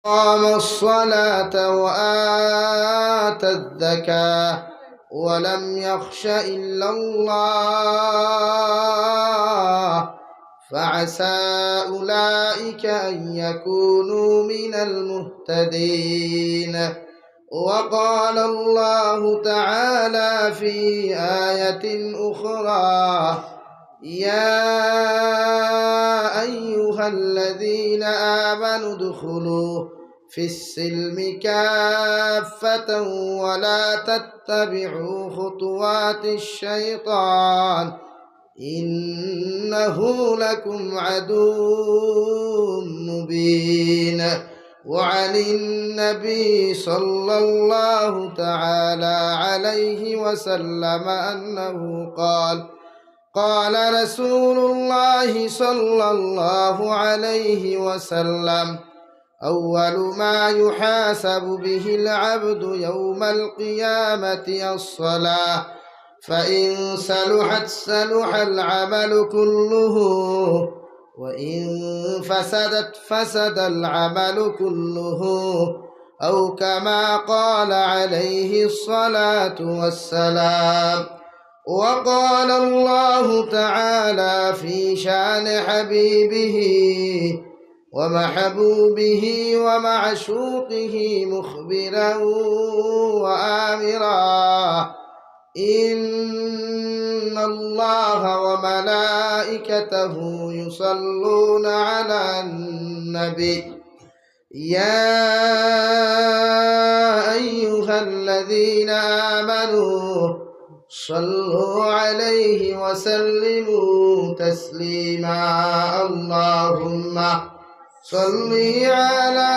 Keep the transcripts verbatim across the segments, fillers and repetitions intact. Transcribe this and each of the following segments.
أقام الصلاة وآتى الزكاة ولم يخش إلا الله فعسى أولئك أن يكونوا من المهتدين. وقال الله تعالى في آية أخرى: يا أيها الذين آمنوا ادخلوا في السلم كافة ولا تتبعوا خطوات الشيطان إنه لكم عدو مبين. وعن النبي صلى الله تعالى عليه وسلم أنه قال: قال رسول الله صلى الله عليه وسلم: أول ما يحاسب به العبد يوم القيامة الصلاة، فإن صلحت صلح العمل كله، وإن فسدت فسد العمل كله، أو كما قال عليه الصلاة والسلام. وقال الله تعالى في شان حبيبه ومحبوبه ومعشوقه مخبرا وآمرا: إن الله وملائكته يصلون على النبي، يا أيها الذين آمنوا صلوا عليه وسلموا تسليما. اللهم صل على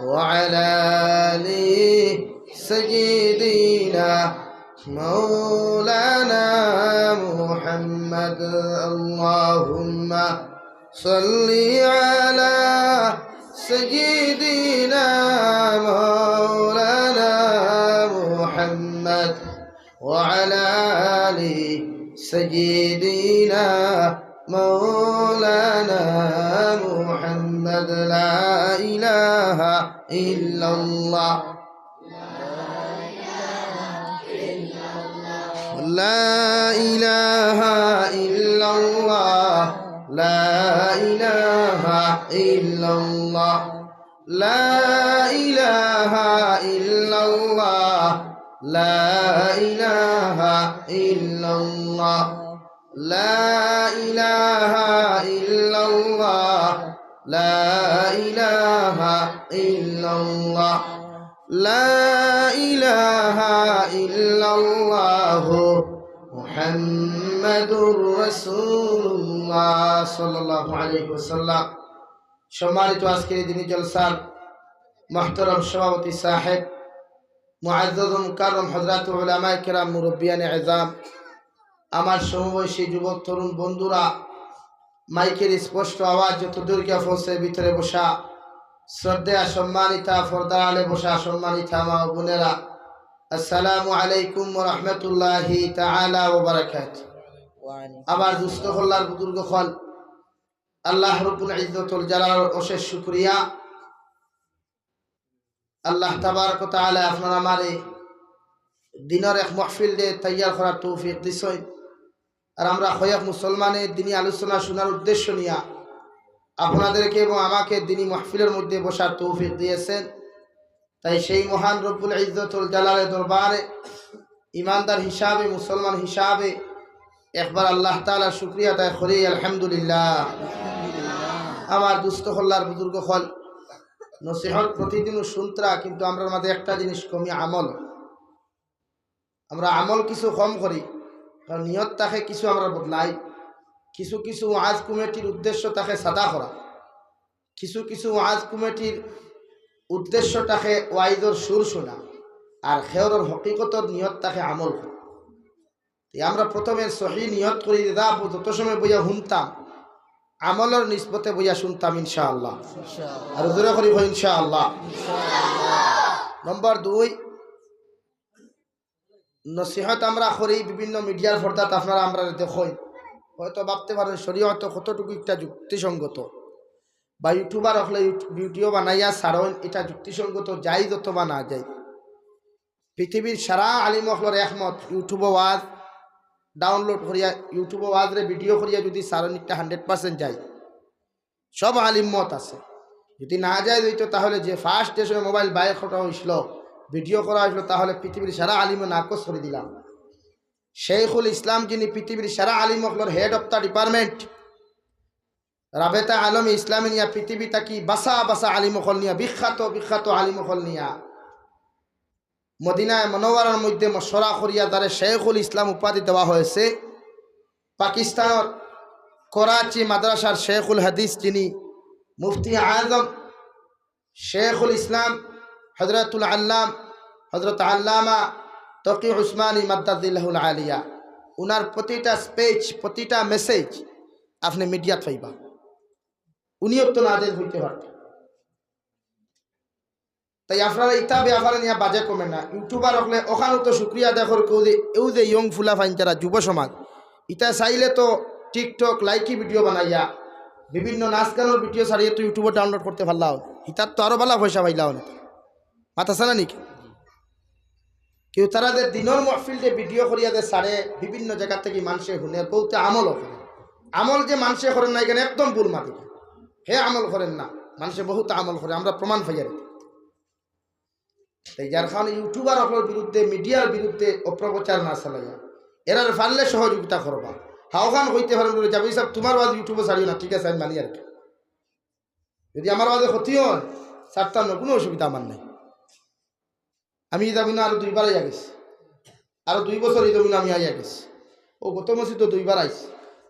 وعلى آل سيدنا مولانا محمد. اللهم صل على سيدنا مولانا محمد وعلى آل سيدنا مولانا محمد. لا إله إلا الله. لا إله إلا الله. لا إله إلا الله. لا إله إلا الله. لا إله إلا الله. لا إله إلا الله. لا إله إلا الله. لا إله إلا الله محمد رسول الله صلى الله عليه وسلم. সম্মানিত আজকের এই দিনী জলসার মুহতারাম সভাপতি সাহেব, মুআজ্জাজ ও মুকাররম হযরত উলামায়ে কেরাম, মুরব্বিয়ানে এজাম, আমার সমবয়সী যুবক তরুণ বন্ধুরা, মাইকের স্পষ্ট আওয়াজ যত দূর গিয়া পৌঁছে, ভিতরে বসা শ্রদ্ধেয়া সম্মানিতা, পর্দার আড়ালে বসা সম্মানিতা মা ও বোনেরা, আসসালামু আলাইকুম ওয়া রাহমাতুল্লাহি তাআলা ওয়া বারাকাতুহু। আমার দুস্ত অকল, বুজুর্গ অকল, আল্লাহ রব্বুল ইজ্জতুল জালালর অশেষ শুকরিয়া। আল্লাহ তাবারক ওয়া তাআলা আপনার আমারে দিনর এক মাহফিল দে তৈয়ার করার তৌফিক দিছইন। আর আমরা কয়েক মুসলমানে দিনী আলোচনা শোনার উদ্দেশ্য নিয়া আপনাদেরকে এবং আমাকে দিনী মাহফিলের মধ্যে বসার তৌফিক দিয়েছেন। তাই সেই মহান রব্বুল ইজ্জতুল জালালের দরবারে ইমানদার হিসাবে, মুসলমান হিসাবে একবার আল্লাহ তাআলার শুকরিয়া আদায় করি, আলহামদুলিল্লাহ। আমার দুস্ত অকল, বুজুর্গ অকল, নসিহত প্রতিদিনও শুনতরা, কিন্তু আমরার মাঝে একটা জিনিস কমি, আমল। আমরা আমল কিছু কম করি, কারণ নিয়ত থাকে কিছু আমরা বদলাই। কিছু কিছু ওয়াজ কমিটির উদ্দেশ্য থাকে সাদা করা, কিছু কিছু ওয়াজ কমিটির উদ্দেশ্য থাকে ওয়াইজর সুর শোনা, আর খেয়রর হকিকতর নিয়ত থাকে আমল করা। তে আমরা প্রথমে সহি নিয়ত করি, যা যত সময় বইয়া শুনতাম, আমলর নিসবতে বইয়া শুনতাম ইনশাআল্লাহ। আর জোরে করি কই ইনশাআল্লাহ। নম্বর দুই, নসিহত আমরা করি বিভিন্ন মিডিয়ার পর্দাত, আপনারা আমরারে দেখইন। হয়তো ভাবতে পারেন শরীয়ত কতটুকু একটা যুক্তিসঙ্গত, বা YouTuber অকলে ইউট-, video বানাইয়া ছাড়ইন, এটা যুক্তিসঙ্গত, জায়েজ অথবা না জায়েজ। পৃথিবীর সারা আলিম অকলর একমত, YouTube-ও ওয়াজ download করিয়া, YouTube-ও ওয়াজরে video করিয়া যদি ছাড়ইন, এটা hundred percent জায়েজ। সব আলিম মত আছে। যদি না জায়েজ অইতো, তাহলে যে first যে সময় mobile বাইর করা অইছিল, video করা অইছিল, তাহলে পৃথিবীর সারা আলিমও নাকচ করি দিলাম। শেখুল ইসলাম যিনি পৃথিবীর সারা আলিম অকলর head of the department, Rabeta আলমে ইসলামী নিয়া পৃথিবী থাকি বাসা বাসা আলিম অকল নিয়া, বিখ্যাত বিখ্যাত আলিম অকল নিয়া, মদিনায় মনোয়ারার মধ্যে মশওয়ারা করিয়া তারে শেখুল ইসলাম উপাধি দেওয়া হয়েছে। পাকিস্তানর করাচি মাদ্রাসার শেখুল হাদিস যিনি, মুফতি আজম শেখুল ইসলাম হযরতুল আল্লাম, হযরত আল্লামা তকি উসমানী মাদ্দাজিল্লাহুল আলিয়া, উনার প্রতিটা speech, প্রতিটা message আপনি মিডিয়াত পাইবা। উনিও তো নাজেল হইতে পারতেন। তাই আপনারা ইতা ব্যাপারে নিয়া বাজে কমেন না। YouTuber অকলে অখানও তো শুক্রিয়া আদায় করউক যে, এউ যে young ফুলা ফাইন যারা যুব সমাজ, ইতা চাইলে তো TikTok লাইকি video বানাইয়া বিভিন্ন নাচ গানর video ছাড়িয়া তো YouTube-ও download করতে পারলা অনে। ইতার তো আরো ভালা পয়সা পাইলা অনে। মাত আছে না নি? কেউ তারা যে দিনর মাহফিল যে video করিয়া যে ছাড়ে, বিভিন্ন জাগা থাকি মানষে হুনে, বহুতে আমলও করে। আমল যে মানষে করের না, এখানে একদম ভুল মাতি। হে আমল করের না, মানষে বহুত আমল করে, আমরা প্রমাণ পাইয়ার। তাই যার কারণে YouTuber অকলর বিরুদ্ধে, মিডিয়ার বিরুদ্ধে অপপ্রচার না চালাইয়া, এরারে পারলে সহযোগিতা করবা। হা অখান কইতে পারেন বলে, "যাবে সাহেব, তুমার ওয়াজ YouTube-ও ছাড়িও না, ঠিক আছে, আমি মানি আর কি। যদি আমার ওয়াজে ক্ষতি হয়, ছাড়তাম না, কুনু অসুবিধা আমার নাই।" আমি ই জমিনো আরো দুইবার আইয়া গেছি, আরো দুই বছর ই জমিনো আমি আইয়া গেছি। ও গত মসজিদও দুইবার আইছি,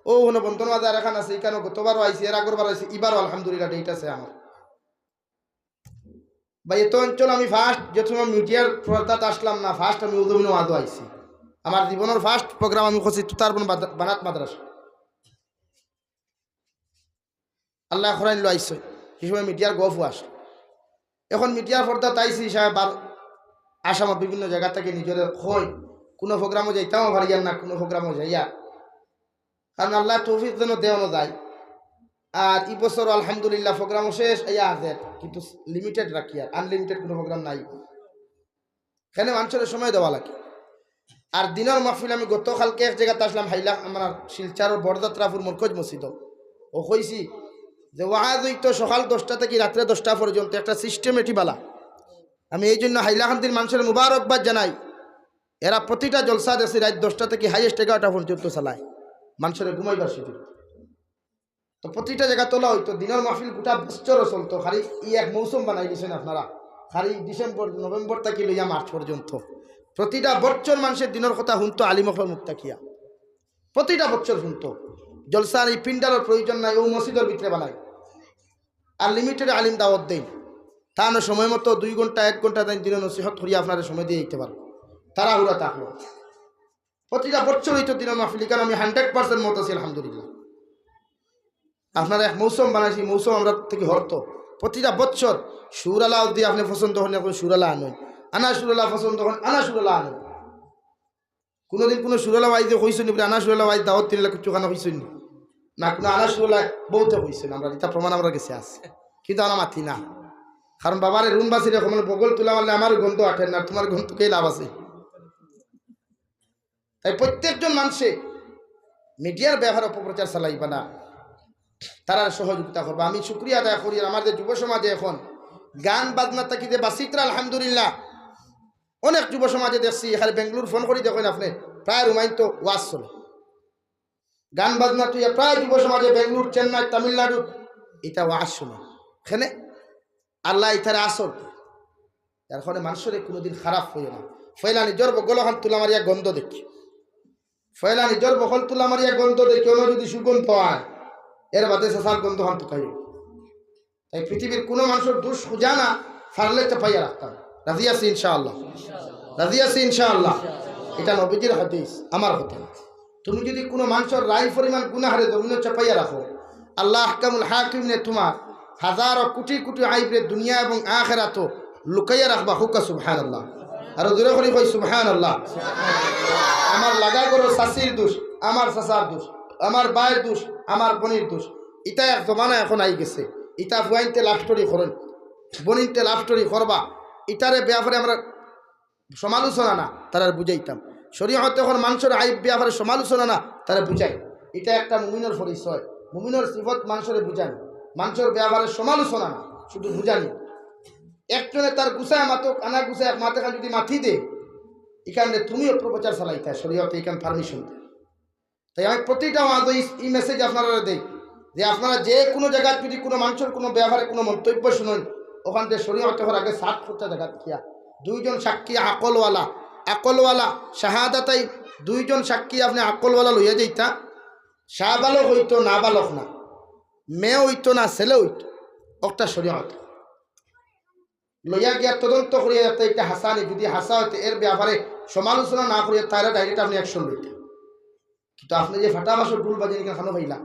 ও ওখানো বন্ধন বাজার এখান আছে, ইখানো গতবারও আইছি, এর আগর বার আইছি, ইবারও আলহামদুলিল্লাহ date আছে আমার। ভাই, এত অঞ্চল আমি first, যে সময় মিডিয়ার পর্দাত আসলাম না, first আমি ও জমিনো ওয়াজও আইছি। আমার জীবনর first program আমি করছি তুতারবন বাদ-, বানাত মাদ্রাসা। আল্লাহ খরাইন লো আইছে, সে সময় মিডিয়ার গফও আসলো। এখন মিডিয়ার পর্দাত আইছি, সাহেব আর আসামর বিভিন্ন জাগা থাকি নিজরে কই, কুনু program-ও যাইতামও পারিয়ার না, কুনু program-ও যাইয়া। কারণ আল্লাহ তৌফিক যেন দেওয়ানো যায়। আর ই বছর আলহামদুলিল্লাহ program-ও শেষ, আইয়া হাজের, কিন্তু limited রাখিয়া, unlimited কুনু program নাই। এখানে মানষরে সময় দেওয়া লাগে। আর দিনর মাহফিল আমি গতকালকে এক জাগাত আসলাম, হাইলা, আমার শিলচরর বড়যাত্রাপুর মরকজ মসজিদো। ও কইছি যে ওয়াজ অইতো সকাল দশটা থাকি রাত্রে দশটা পর্যন্ত, একটা system এটি বালা। আমি এই জন্য হাইলাকান্দির মানষরে মুবারকবাদ জানাই। এরা প্রতিটা জলসা দেখছি রাইত দশটা থাকি highest এগারোটা পর্যন্ত চালায়, মানষরে ঘুমাইবার সুযোগ। তো প্রতিটা জাগা তোলা অইতো, দিনর মাহফিল গোটা বছরও চলতো, খালি ই এক মৌসুম বানাই দিছেন আপনারা, খালি ডিসেম্বর, নভেম্বর থাকি লইয়া মার্চ পর্যন্ত। প্রতিটা বছর মানষে দিনর কথা হুনতো আলিম অকলর মুখ থাকিয়া, প্রতিটা বছর হুনতো। জলসার ই পিন্ডালর প্রয়োজন নাই, ও মসজিদর ভিতরে বানাই, আর limited আলিম দাওয়াত দেই, তানও সময় মতো দুই ঘন্টা, এক ঘন্টা তাইন দিনর নসিহত করিয়া আপনারে সময় দিয়া দিতে পারবো, তাড়াহুড়া থাকলো। প্রতিটা বছর অইতো দিনর মাহফিল, কারণ আমি hundred percent মত আছি, আলহামদুলিল্লাহ। আপনারা এক মৌসুম বানাইছি, মৌসুম আমরা থাকি হরতো। প্রতিটা বছর সুরালা যদি আপনে পছন্দ করইন, এখন সুরালা আনইন, আনা সুরালা পছন্দ করইন, আনা সুরালা আনইন। কুনুদিন কুনু সুরালা ওয়াইজে কইছইন নি বুলে, আনা সুরালা ওয়াইজ দাওয়াত দিলা, কিচ্ছু খানা কইছইন নি? না, কুনু আনা সুরালা বউতে কইছইন, আমরা ইতা প্রমাণ আমরার গেছে আছে, কিন্তু আমরা মাতি না। কারণ বাবারে রুম বাসিরে কমল বগল তুলা মারলে আমার গন্ধ আটের না, তুমার গন্ধ কে লাভ আছে? তাই প্রত্যেকজন মানষে মিডিয়ার ব্যাপারে অপপ্রচার চালাইবা না, তারার সহযোগিতা করবা। আমি শুকরিয়া আদায় করি, আর আমার যে যুব সমাজে এখন গান বাজনা থাকি যে বাসিত্রা, আলহামদুলিল্লাহ, অনেক যুব সমাজে দেখছি, এখানে বেঙ্গালুর ফোন করি দেখইন আপনে, প্রায় রুমাইন তো ওয়াজ চলে। গান বাজনা তুই প্রায় যুব সমাজে বেঙ্গালুর, চেন্নাই, তামিলনাড়ু, ইতা ওয়াজ শুনে। এখানে আল্লাহ ইতারে আসল। যার কারণে মানষরে কুনুদিন খারাপ কইও না। ফয়লা নিজর বগলখান তুলা মারিয়া গন্ধ দেখি। ফয়লা নিজর বগল তুলা মারিয়া গন্ধ দেখি, অনো যদি সুগন্ধ অয়, এর বাদে চাচার গন্ধ খান তুকাইও। তাই পৃথিবীর কুনু মানষর দুষ খুজা না, পারলে চাপাইয়া রাখতাম। রাজি আছি ইনশাআল্লাহ? রাজি আছি ইনশাআল্লাহ? ইটা নবীজির হাদিস, আমার কথা না। তুমি যদি কুনু মানষর রাই পরিমাণ গুনাহরে জমিনো চাপাইয়া রাখো, আল্লাহ আহকামুল হাকিমিনে তুমার হাজারো কুটি কুটি আইবরে দুনিয়া এবং আখেরাতো লুকাইয়া রাখবা। কউক্কা সুবহানাল্লাহ। আরো জোরে করি কই সুবহানাল্লাহ। আমার লাগা ঘরর চাচির দুষ, আমার চাচার দুষ, আমার ভাইর দোষ, আমার বইনর দোষ। ইটা এক জমানা এখন আই গেছে। ইটা ফুয়াইন্তে লাভ স্টোরি করইন, বইনিন্তে লাভ স্টোরি করবা, ইটারে ব্যাপারে আমরা সমালোচনা না, তারারে বুঝাইতাম। শরীয়তে এখন মানষর আইব ব্যাপারে সমালোচনা না, তারারে বুঝাই। ইটা একটা মুমিনর পরিচয়। মুমিনর সিফত মানষরে বুঝানি, মানষর ব্যাপারে সমালোচনা না, শুধু বুঝানি। একজনে তার গুছায় মাতউক, আনা গুছায় এক মাতে খান যদি মাতি দে, ইখানে তুমিও অপপ্রচার চালাইতায়, শরীয়তে ইখান পারমিশন দেয়। তাই আমি প্রতিটা ওয়াজো ই, ই মেসেজ আপনারারে দেই যে আপনারা যে কুনু জাগাত যদি কুনু মানষর কুনু ব্যাপারে কুনু মন্তব্য শুনইন, অখানতে শরীয়তে অর আগে সাত ফুটটা জাগাত গিয়া দুইজন সাক্ষী আকলওয়ালা, আকলওয়ালা শাহাদাতাইন, দুইজন সাক্ষী আপনে আকলওয়ালা লইয়া যাইতা, শাহবালক অইতো, নাবালক না, মেয়ে অইতো না ছেলে অইতো, অটা শরীয়ত লইয়া গিয়া তদন্ত করিয়া যাতে ইটা হাছা নি, যদি হাছা অয় তে এর ব্যাপারে সমালোচনা না করিয়া তারে ডাইরেক্ট আপনে অ্যাকশন লইতা। কিন্তু আপনে যে ফাটা বাঁশর ঢুল বাজাইন ইখান খানো পাইলা।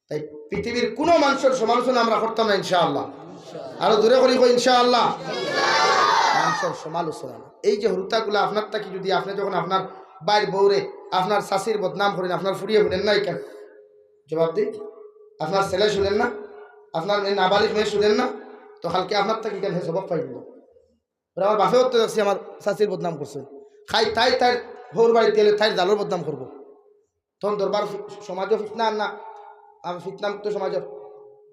তাই পৃথিবীর কুনু মানষর সমালোচনা আমরা করতাম না ইনশাআল্লাহ। আরো জোরে করি কই ইনশাআল্লাহ। মানষর সমালোচনা না। এই যে হুরুতাগুলা আপনার থাকি যদি আপনে যখন আপনার ভাইর বউরে, আপনার চাচির বদনাম করইন, আপনার ফুড়িয়ে হুনইন না ইখান, জবাব দেই, আপনার ছেলে হুনইন না, আপনার মেয়ে নাবালিগ মেয়ে হুনইন না, তো কালকে আপনার থাকি ইখান হে সবক পাইবো। ওরা আমার বাপে অত দেখছি আমার চাচির বদনাম করছে। খাই তাই তাইর বউর বাড়িত গেলে তাইর জালর বদনাম করবো। তখন দরবার ফি-, সমাজও ফিতনা আর না, আর ফিতনা মুক্ত সমাজর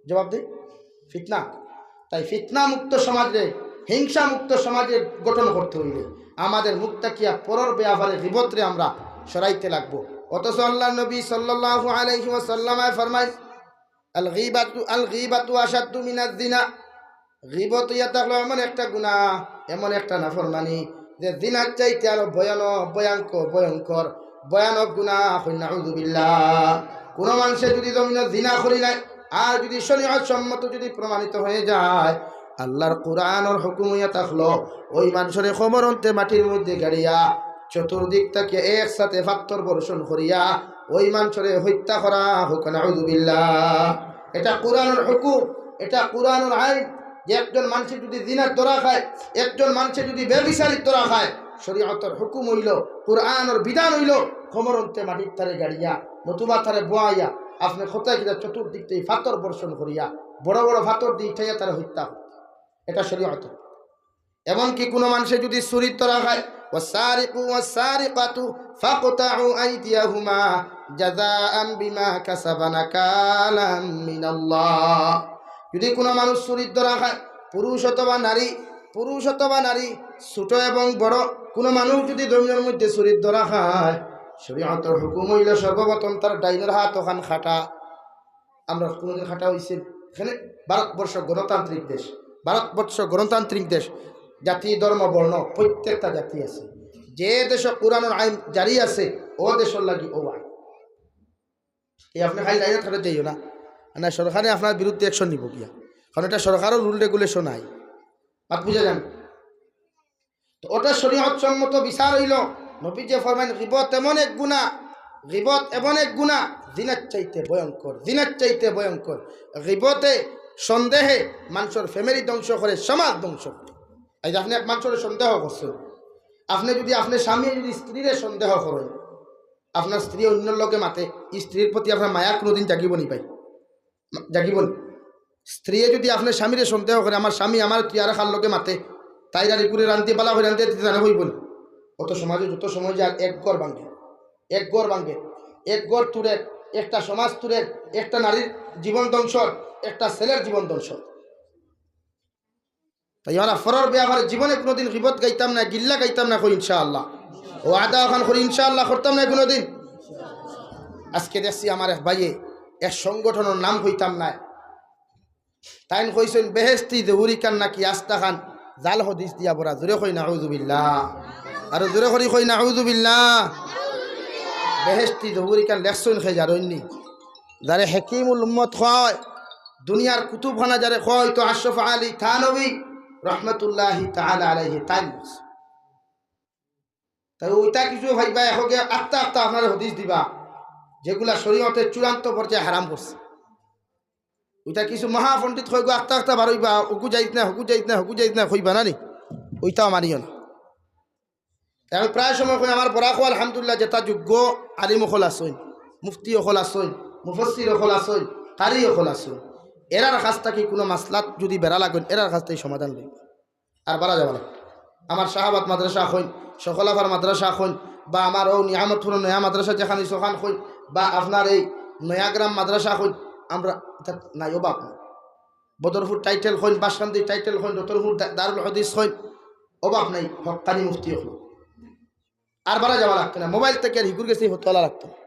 জবাব দেই, ফিতনা। তাই ফিতনা মুক্ত সমাজরে, হিংসা মুক্ত সমাজরে গঠন করতে অইলে আমাদের মুখ থাকিয়া পরর ব্যাপারে গিবতরে আমরা সরাইতে লাগবো। অথচ আল্লাহর নবী সাল্লাল্লাহু আলাইহি ওয়াসাল্লামে ফরমাইন, "আল গীবাতু, আল গীবাতু আশাদ্দু মিনাজ জিনা।" গিবত ইয়া থাকলো এমন একটা গুনাহ, এমন একটা নাফরমানি, যে জিনার চাইতে আরো ভয়ানক, ভয়ঙ্কর, ভয়ঙ্কর, ভয়ানক গুনাহ। কই নাউজুবিল্লাহ। কুনু মানষে যদি জমিনো জিনা করিলায়, আর যদি শরীয়ত সম্মত যদি প্রমাণিত হয়ে যায়, আল্লাহর কোরআনর হুকুম ইয়া থাকলো, ওই মানষরে কবর অন্তে মাটির মধ্যে গাড়িয়া চতুর্দিক থাকি একসাথে পাথর বর্ষণ করিয়া ওই মানষরে হত্যা করা হোক, নাউজুবিল্লাহ। এটা কোরআনর হুকুম, এটা কোরআনর আইন। যে একজন মানষে যদি জিনার ধরা খায়, একজন মানষে যদি ব্যভিচারীর ধরা খায়, শরীয়তর হুকুম অইলো, কোরআনর বিধান অইলো, কবর অন্তে মাটির তারে গাড়িয়া, নতুবা তারে বওয়াইয়া, আপনে কোথায় কিনা চতুর্দিক থাকি পাথর বর্ষণ করিয়া, বড় বড় পাথর দি ইঠাইয়া তারে হত্যা করতা। এটা শরীয়ত। এমনকি কুনু মানষে যদি চুরির ধরা খায়, "ওয়াসসারিকু ওয়াসসারিকাতু ফাকতাউ আইদিয়াহুমা জাযাআন বিমা কাসাবা নাকালাম মিনাল্লাহ।" যদি কুনু মানুষ চুরির ধরা খায়, পুরুষ অথবা নারী, পুরুষ অথবা নারী, ছোট এবং বড়, কুনু মানুষ যদি জমিনর মধ্যে চুরির ধরা খায়, শরীয়তর হুকুম অইলো সর্বপ্রথম তার ডাইনর হাত অখান কাটা। আমরা কুনুদিন কাটা অইছিল? এখানে ভারতবর্ষ গণতান্ত্রিক দেশ, ভারতবর্ষ গণতান্ত্রিক দেশ, জাতি, ধর্ম, বর্ণ প্রত্যেকটা জাতি আছে। যে দেশো কোরআনর আইন জারি আছে, ও দেশর লাগি ও আইন। এই আপনে খালি লাইনে থাকতে যাইও না, না সরকারে আপনার বিরুদ্ধে অ্যাকশন নিবো গিয়া, কারণ এটা সরকারর রুল রেগুলেশন নাই। মাত বুঝা যান? তো ওটা শরীয়ত সম্মত বিচার অইলো। নবীজি ফরমাইন, "গিবত এমন এক গুনাহ, গিবত এমন এক গুনাহ, জিনার চাইতে ভয়ঙ্কর, জিনার চাইতে ভয়ঙ্কর।" গিবতে, সন্দেহে মানষর ফ্যামিলি ধ্বংস করে, সমাজ ধ্বংস করে। এই যে আপনে এক মানষরে সন্দেহ করছইন, আপনে যদি, আপনে স্বামী যদি স্ত্রীরে সন্দেহ করইন, আপনার স্ত্রী অন্যর লগে মাতে, স্ত্রীর প্রতি আপনার মায়া কুনুদিন জাগিবো নি ভাই? জাগিবো নি? স্ত্রীয়ে যদি আপনার স্বামীরে সন্দেহ করে, "আমার স্বামী আমারে তুই আর কার লগে মাতে, তাইর আর ইগুরে রান্দি বালা করি রান্দি দিতে জানে," কইবো নি? অত সমাজো যত সময় যায় এক ঘর ভাঙ্গে, এক ঘর ভাঙ্গে, এক ঘর তুরের, একটা সমাজ তুরের, একটা নারীর জীবন ধ্বংসর, একটা ছেলের জীবন ধ্বংসর। তাই আমরা পরর ব্যাপারে জীবনে কুনুদিন গিবত গাইতাম না, গিল্লা গাইতাম না, কই ইনশাআল্লাহ। ওয়াদা অখান করি ইনশাআল্লাহ করতাম না কুনুদিন। আজকে দেখছি আমার এক ভাইয়ে, এক সংগঠনর নাম কইতাম না, তাইন কইছইন বেহেশতি জহুরিখান নাকি আস্তাখান জাল হাদিস দিয়া ভরা। জোরে কই নাউজুবিল্লাহ। আরো জোরে করি কই নাউজুবিল্লাহ। বেহেশতি জহুরিখান লেখছইন কে জানইন নি? যারে হাকিমুল উম্মত কয়, দুনিয়ার কুতুবখানা যারে কয়, তো আশরাফ আলী থানভী রহমতুল্লাহি তাআলা আলাইহি তাইন। তাই ওইটা কিছু ভাইবা এখন আখতা আখতা আপনারে হাদিস দিবা, যেগুলা শরীয়তে চূড়ান্ত পর্যায়ে হারাম করছে। ওইটা কিছু মহাপণ্ডিত কইগো, আখতা আখতা বারইবা, "ওগু জায়েজ না, হগু জায়েজ না, হগু জায়েজ না," কইবা না নি? ওইটাও মানিও না। আমি প্রায় সময় কই, আমার বরাকও আলহামদুলিল্লাহ যেটা যোগ্য আলিম অকল আছইন, মুফতি অকল আছইন, মুফাসসির অকল আছইন, কারি অকল আছইন, এরার কাছ থাকি কুনু মাসলাত যুদি বেড়া লাগইন, এরার কাছ থাকি সমাধান লইবা। আর বারা যাওয়া লাগতো। আমার শাহাবাদ মাদ্রাসা কইন, সকলাফার মাদ্রাসা কইন, বা আমার অউ নিয়ামতপুর নয়া মাদ্রাসা যেখান অইছে অখান কইন, বা আপনার এই নয়াগ্রাম মাদ্রাসা কইন, আমরা ইতাত নাই, অভাব নাই। বদরপুর টাইটেল কইন, বাসকান্দি টাইটেল কইন, রতনপুর দা-, দারুল হাদিস কইন, অভাব নাই, হক্কানি মুফতি অকল। আর বারা যাওয়া লাগতো না, মোবাইল থাকি আর হিগুর গেছে ফতোয়া লাগতো না।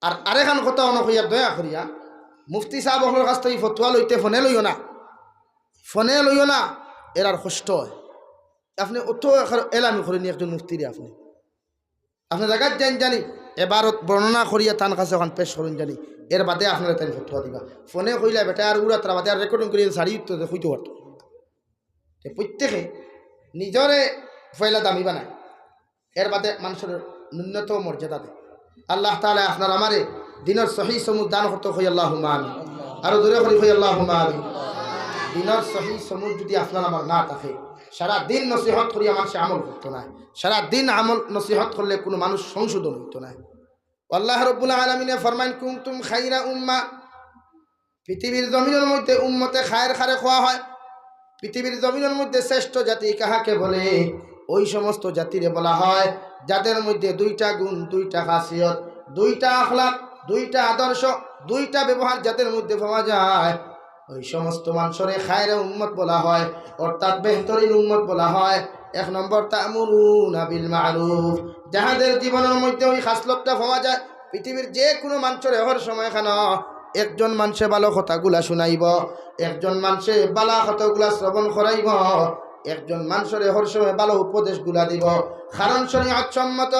আর আরেকখান কথা অনো কইয়া দয়া করিয়া, মুফতি সাব অকলর কাছ থাকি ফতোয়া লইতে ফোনে লইও না, ফোনে লইও না, এরার কষ্ট অয়। আপনে অত এলামি করইন নি একজন মুফতিরে, আপনে, আপনে জাগাত যাইন জানি, এবারত বর্ণনা করিয়া তান কাছে অখান পেশ করইন জানি, এর বাদে আপনারে তাইন ফতোয়া দিবা। ফোনে কইলা বেটা আর উড়াতরা বাদে আর রেকর্ডিং করিয়া ছাড়ি তো কইতো পারতো। তে প্রত্যেকে নিজরে পয়লা দামি বানায়, এর বাদে মানষর ন্যূনতম মর্যাদা দেয়। আল্লাহ তাআলা আপনার আমারে দিনর সহি সমুজ দান করতো, কই আল্লাহুম্মা আমিন। আরো জোরে করি কই আল্লাহুম্মা আমিন। দিনর সহি সমুজ যুদি আপনার আমার না থাকে, সারা দিন নসিহত করিয়া মানষে আমল করতো নায়, সারা দিন আমল নসিহত করলে কুনু মানুষ সংশোধন অইতো নায়। আল্লাহ রাব্বুল আলামিনে ফরমাইন, "কুনতুম খাইরা উম্মাহ।" পৃথিবীর জমিনর মধ্যে উম্মতে খায়ের কারে কওয়া হয়। পৃথিবীর জমিনর মধ্যে শ্রেষ্ঠ জাতি কাহাকে বলে? ওই সমস্ত জাতিরে বলা হয়, যাদের মধ্যে দুইটা গুণ, দুইটা খাসিয়ত, দুইটা আখলাক, দুইটা আদর্শ, দুইটা ব্যবহার যাদের মধ্যে পাওয়া যায়, ওই সমস্ত মানষরে খায়ের উম্মত বলা হয়, অর্থাৎ বেহতরিন উম্মত বলা হয়। এক নম্বর, তা'মুরুনা বিল মা'রুফ, যাহাদের জীবনর মধ্যে ওই খাসলতটা পাওয়া যায়, পৃথিবীর যে কুনু মানষরে হর সময় খানো একজন মানষে ভালা কথাগুলা শুনাইবো, একজন মানষে ভালা কথাগুলা শ্রবণ করাইবো, একজন মানষরে হর সময় ভালা উপদেশগুলা দিবো। কারণ শরীয়ত সম্মত,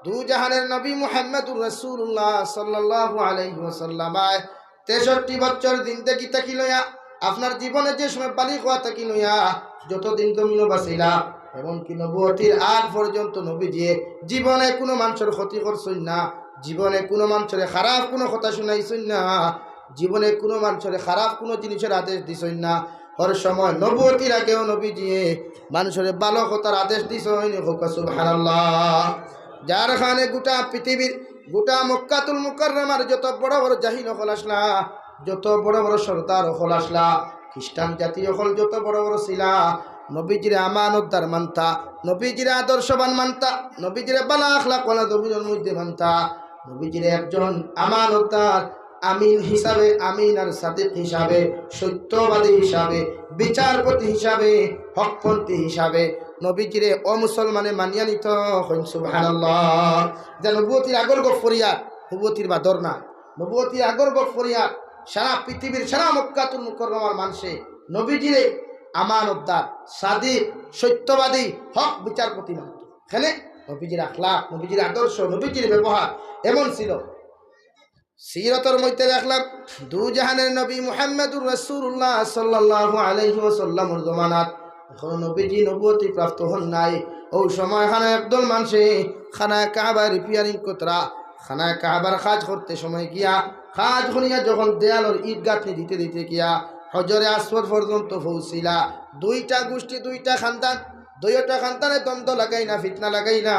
দুজাহানের নবী মুহাম্মাদুর রাসূলুল্লাহ সাল্লাল্লাহু আলাইহি ওয়াসাল্লাম তেষট্টি বছর জিন্দেগি থাকি লইয়া, আপনার জীবনে যে সময় বালিগ অওয়া থাকি লইয়া, যতদিন জমিনো বাঁচিলা, এমনকি নবুয়তির আগ পর্যন্ত নবীজিয়ে জীবনে কুনু মানষর ক্ষতি করছইন না, জীবনে কুনু মানষরে খারাপ কুনু কথা শুনাইছইন না, জীবনে কুনু মানষরে খারাপ কুনু জিনিসর আদেশ দিছইন না। হর সময় নবুয়তির আগেও নবীজিয়ে মানষরে ভালা কথার আদেশ দিছইন। কউক্কা সুবহানাল্লাহ। যার কারণে গোটা পৃথিবীর, গোটা মক্কাতুল মুকাররমার যত বড় বড় জাহিল অকল আছলা, যত বড় বড় সর্দার অকল আছলা, খ্রিস্টান জাতি অকল যত বড় বড় ছিলা, নবীজিরে আমানতদার মানতা, নবীজিরে আদর্শবান মানতা, নবীজিরে ভালা আখলাকওয়ালা জমিনর মধ্যে মানতা, নবীজিরে একজন আমানতদার, আমিন হিসাবে, আমিন আর সাদিক হিসাবে, সত্যবাদী হিসাবে, বিচারপতি হিসাবে, হকপন্থী হিসাবে নবীজিরে অমুসলমানে মানিয়া নিতো। কইন সুবহানাল্লাহ। যে নবুয়তির আগর গফ করিয়া, নবুয়তির বাদর না, নবুয়তির আগর গফ করিয়া সারা পৃথিবীর, সারা মক্কাতুল মুকাররমার মানষে নবীজিরে আমানতদার, সাদিক, সত্যবাদী, হক বিচারপতি মানত। কেনে? নবীজির আখলাক, নবীজির আদর্শ, নবীজির ব্যবহার এমন ছিল। সিরতর মধ্যে দেখলাম, দুজাহানের নবী মুহাম্মাদুর রাসূলুল্লাহ সাল্লাল্লাহু আলাইহি ওয়াসাল্লামর জমানাত এখনো নবীজি নবুয়তি প্রাপ্ত হন নাই। অউ সময় খানো একদল মানষে খানায়ে কাবা রিপেয়ারিং করতরা, খানায়ে কাবার কাজ করতে সময় গিয়া, কাজ করিয়া যখন দেয়ালর ইট গাঁথনি দিতে দিতে গিয়া হজরে আসওয়াদ পর্যন্ত পৌঁছিলা, দুইটা গুষ্টি, দুইটা খানদান, দুইওটা খানদানে দ্বন্দ্ব লাগাইলা, ফিতনা লাগাইলা।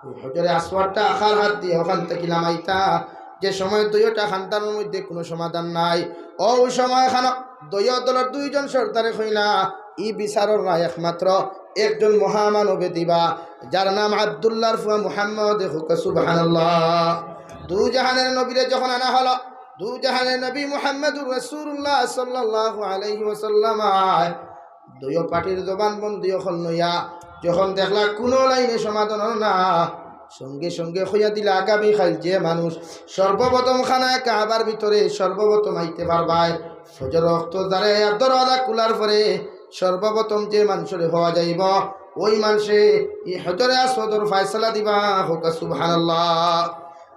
ওই হজরে আসওয়াদটা কার হাত দিয়া অখান থাকি লামাইতা, যে সময় দুইওটা খানদানর মধ্যে কুনু সমাধান নাই, অউ সময় খানো দুইও দলর দুইজন সর্দারে কইলা, "ই বিচারর রায় একমাত্র একজন মহামানবে দিবা, যার নাম আব্দুল্লাহর ফুয়া মুহাম্মদ।" কউক্কা সুবহানাল্লাহ। দুজাহানের নবীরে যখন আনা হলো, দুজাহানের নবী মুহাম্মাদুর রাসূলুল্লাহ সাল্লাল্লাহু আলাইহি ওয়াসাল্লাম দুইও পার্টির জবানবন্দি অকল লইয়া যখন দেখলা কুনু লাইনে সমাধান অর না, সঙ্গে সঙ্গে কইয়া দিলা, আগামী কাইল যে মানুষ সর্বপ্রথম খানায়ে কাবার ভিতরে সর্বপ্রথম আইতে পারবায়, ফজর ওয়াক্ত দাঁড়াইয়া দরওয়াজা খুলার পরে সর্বপ্রথম যে মানষরে পাওয়া যাইবো, ওই মানষে ই হজরে আসওয়াদর ফয়সালা দিবা। কউক্কা সুবহানাল্লাহ।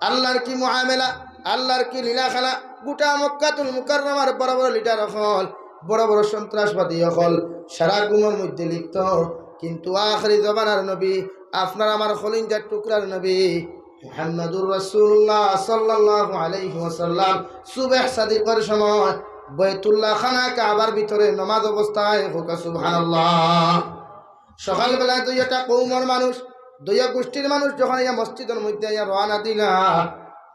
আল্লাহর কি মুআমেলা, আল্লাহর কি লীলা খেলা, গোটা মক্কাতুল মুকাররমার বড় বড় লিডার অকল, বড় বড় সন্ত্রাসবাদী অকল সারা গুমর মধ্যে লিপ্ত, কিন্তু আখেরি জমানার নবী, আপনার আমার কলিজার টুকরার নবী মুহাম্মাদুর রাসূলুল্লাহ সাল্লাল্লাহু আলাইহি ওয়াসাল্লাম সুবহ সাদিকর সময় বাইতুল্লাহ খানায়ে কাবার ভিতরে নমাজ অবস্থায়, কউক্কা সুবহানাল্লাহ। সকালবেলা দুইটা কওমর মানুষ, দুইটা গোষ্ঠীর মানুষ যখন ইয়া মসজিদর মধ্যে ইয়া রওয়ানা দিলা,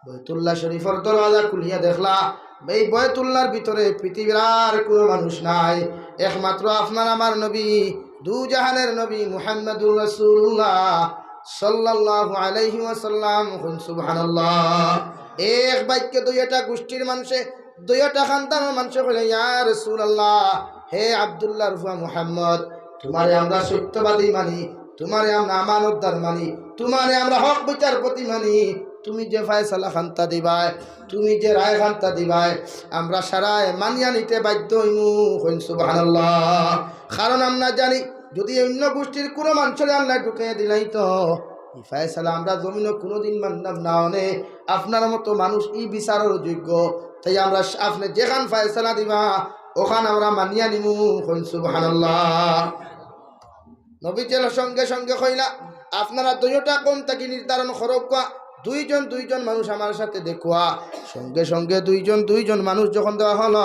বয়তুল্লাহ শরীফর দরওয়াজা খুলিয়া দেখলা, এই বয়তুল্লাহর ভিতরে পৃথিবীর আর কোনো মানুষ নাই, একমাত্র আপনার আমার নবী, দু জাহানের নবী মুহাম্মাদুর রাসূলুল্লাহ সাল্লাল্লাহু আলাইহি ওয়াসাল্লাম। কইন সুবহানাল্লাহ। এক বাক্যে দুইটা গোষ্ঠীর মানুষে, দুইটা খানদানর মানুষে কইলা, "ইয়া রাসূলুল্লাহ, হে আব্দুল্লাহর ফুয়া মুহাম্মদ, তুমারে আমরা সত্যবাদী মানি, তুমারে আমরা আমানতদার মানি, তুমারে আমরা হক বিচারপতি মানি। তুমি যে ফয়সালা খান্তা দিবায়, তুমি যে রায় খান্তা দিবায়, আমরা সারায় মানিয়া নিতে বাধ্য অইমু।" কইন সুবহানাল্লাহ। কারণ আমরা জানি, যদি অন্য গোষ্ঠীর কোনো মানুষরে আল্লায় ঢুকাইয়া দিলাইতো, ই ফয়সালা আমরা জমিনো কোনোদিন মানতাম না। অনে আপনার মতো মানুষ ই বিচারর যোগ্য, তাই আমরা, আপনে যেখান ফয়সালা দিবা, ওখান আমরা মানিয়া নিমু। কইন সুবহানাল্লাহ। নবীজিয়ে সঙ্গে সঙ্গে কইলা, "আপনারা দুইওটা কওম থাকি নির্ধারণ করউক্কা, দুইজন দুইজন মানুষ আমার সাথে দেখউক্কা।" সঙ্গে সঙ্গে দুইজন দুইজন মানুষ যখন দেওয়া হলো,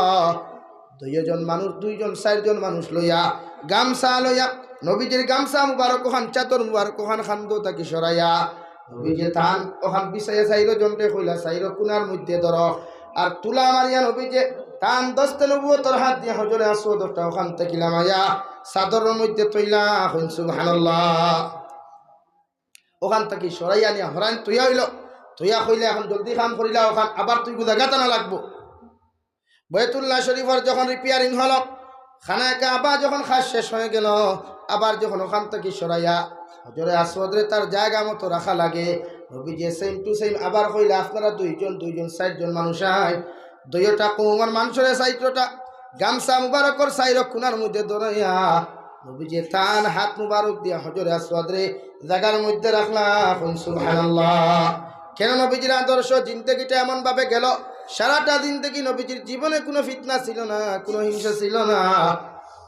দুইজন মানুষ, দুইজন চাইরজন মানুষ লইয়া, গামছা লইয়া, নবীজির গামছা মুবারক ওখান, চাদর মুবারক ওখান কান্দো থাকি সরাইয়া, নবীজিয়ে তান ওখান বিছাইয়া চাইরজনরে কইলা, "চাইরো কুনার মধ্যে ধরো।" আর তুলা মারিয়া নবীজিয়ে তান দস্তে নবুয়তর হাত দিয়া হজরে আসওয়াদ ওটা ওখান থাকি লামাইয়া চাদরর মধ্যে থইলা। কইন সুবহানাল্লাহ। ওখান থাকি সরাইয়া নিয়া হরাইন থইয়া অইলো, থইয়া কইলা, "এখন জলদি কাম করিলা, ওখান আবার তুই গুদা গাতানা লাগবো।" বয়তুল্লাহ শরীফর যখন repairing হলো, খানায়ে কাবা যখন কাজ শেষ হয়ে গেল, আবার যখন ওখান থাকি সরাইয়া হজরে আসওয়াদরে তার জায়গা মতো রাখা লাগে, নবীজিয়ে same to same আবার কইলা, "আপনারা দুইজন দুইজন চাইরজন মানুষ আইন, দুইওটা কওমর মানুষরে চাইরোটা গামছা মুবারকর চাইরো কুনার মধ্যে ধরাইয়া নবীজিয়ে তান হাত মুবারক দিয়া হজরে আসওয়াদরে জাগার মধ্যে রাখলা।" কইন সুবহানাল্লাহ। কেন নবীজির আদর্শ জিন্দেগিটা এমন ভাবে গেল, সারাটা জিন্দেগি নবীজির জীবনে কোনো ফিতনা ছিল না, কোনো হিংসা ছিল না।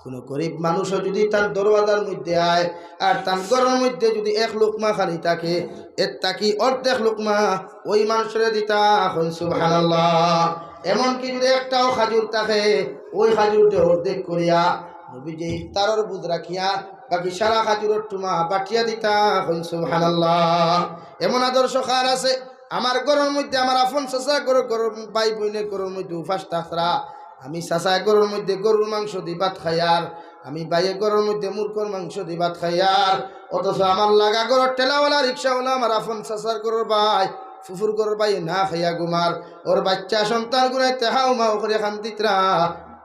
কোনো গরিব মানুষও যদি তার দরওয়াজার মধ্যে আয় আর তার ঘরর মধ্যে যদি এক লুকমা খানি থাকে, এর থাকি অর্ধেক লুকমা ওই মানুষরে দিতা। কইন সুবহানাল্লাহ। এমনকি যদি একটাও খাজুর থাকে, ওই খাজুরটা অর্ধেক করিয়া নবীজিয়ে ইফতারর বুঝ রাখিয়া বাকি সারা খাজুরর টুমা বাটিয়া দিতা। কইন সুবহানাল্লাহ। এমন আদর্শ কার আছে? আমার ঘরর মধ্যে আমার আপন চাচা ঘরর, ঘরর ভাই বইনে ঘরর মধ্যে উপাস থাকরা, আমি চাচায় ঘরর মধ্যে গরুর মাংস দি ভাত খাইয়ার, আমি ভাইয়ে ঘরর মধ্যে মুরগর মাংস দি ভাত খাইয়ার, অথচ আমার লাগা ঘরর ঠেলাওয়ালা, রিক্সাওয়ালা, আমার আপন চাচার ঘরর ভাই, ফুফুর ঘরর ভাই না খাইয়া ঘুমার, ওর বাচ্চা সন্তান গুনাইতে হাউ মাউ করিয়া কান্দিত্রা,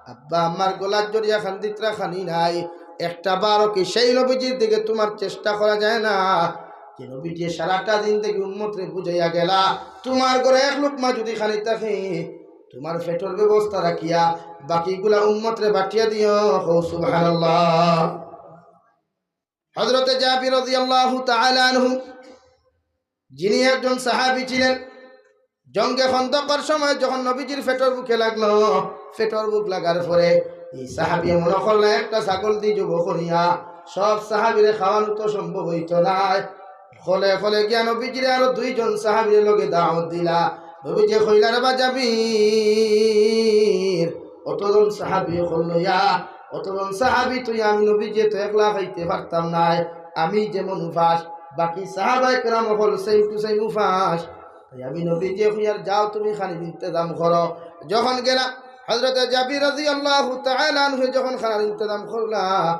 আব্বা আম্মার গলাত জড়িয়া কান্দিত্রা, খানি নাই। একটা বারও কি সেই নবীজির দিকে তুমার চেষ্টা করা যায় না? যে নবীজিয়ে সারাটা জিন্দেগি উম্মতরে বুঝাইয়া গেলা, তুমার ঘরো এক লুকমা যদি খানি থাকে, তুমার পেটর ব্যবস্থা রাখিয়া বাকিগুলা উম্মতরে বাটিয়া দিও। কও সুবহানাল্লাহ। হযরতে জাবির রাদিয়াল্লাহু তাআলা আনহু, যিনি একজন সাহাবী ছিলেন, জঙ্গে খন্দকর সময় যখন নবীজির পেটর ভুকে লাগলো, পেটর ভুক লাগার পরে এই সাহাবী মনে করলা একটা ছাগল দি জবো করিয়া সব সাহাবীরে খাওয়ানো তো সম্ভব অইতো নায়। হকলে হকলে গিয়া নবীজিরে আরো দুইজন সাহাবীরে লগে দাওয়াত দিলা। নবীজিয়ে কইলা, "রে বা জাবির, অতজন সাহাবী হকল লইয়া, অতজন সাহাবী থইয়া আমি নবীজিয়ে তো একলা খাইতে পারতাম নায়। আমি যেমন উপাস, বাকি সাহাবায়ে কেরাম হকল same to same উপাস। তাই আমি নবীজিয়ে কইয়ার, যাও তুমি খানির ইন্তেজাম করো।" যখন গেলা, হযরতে জাবির রাদিয়াল্লাহু তাআলা আনহু যখন খানার ইন্তেজাম করলা,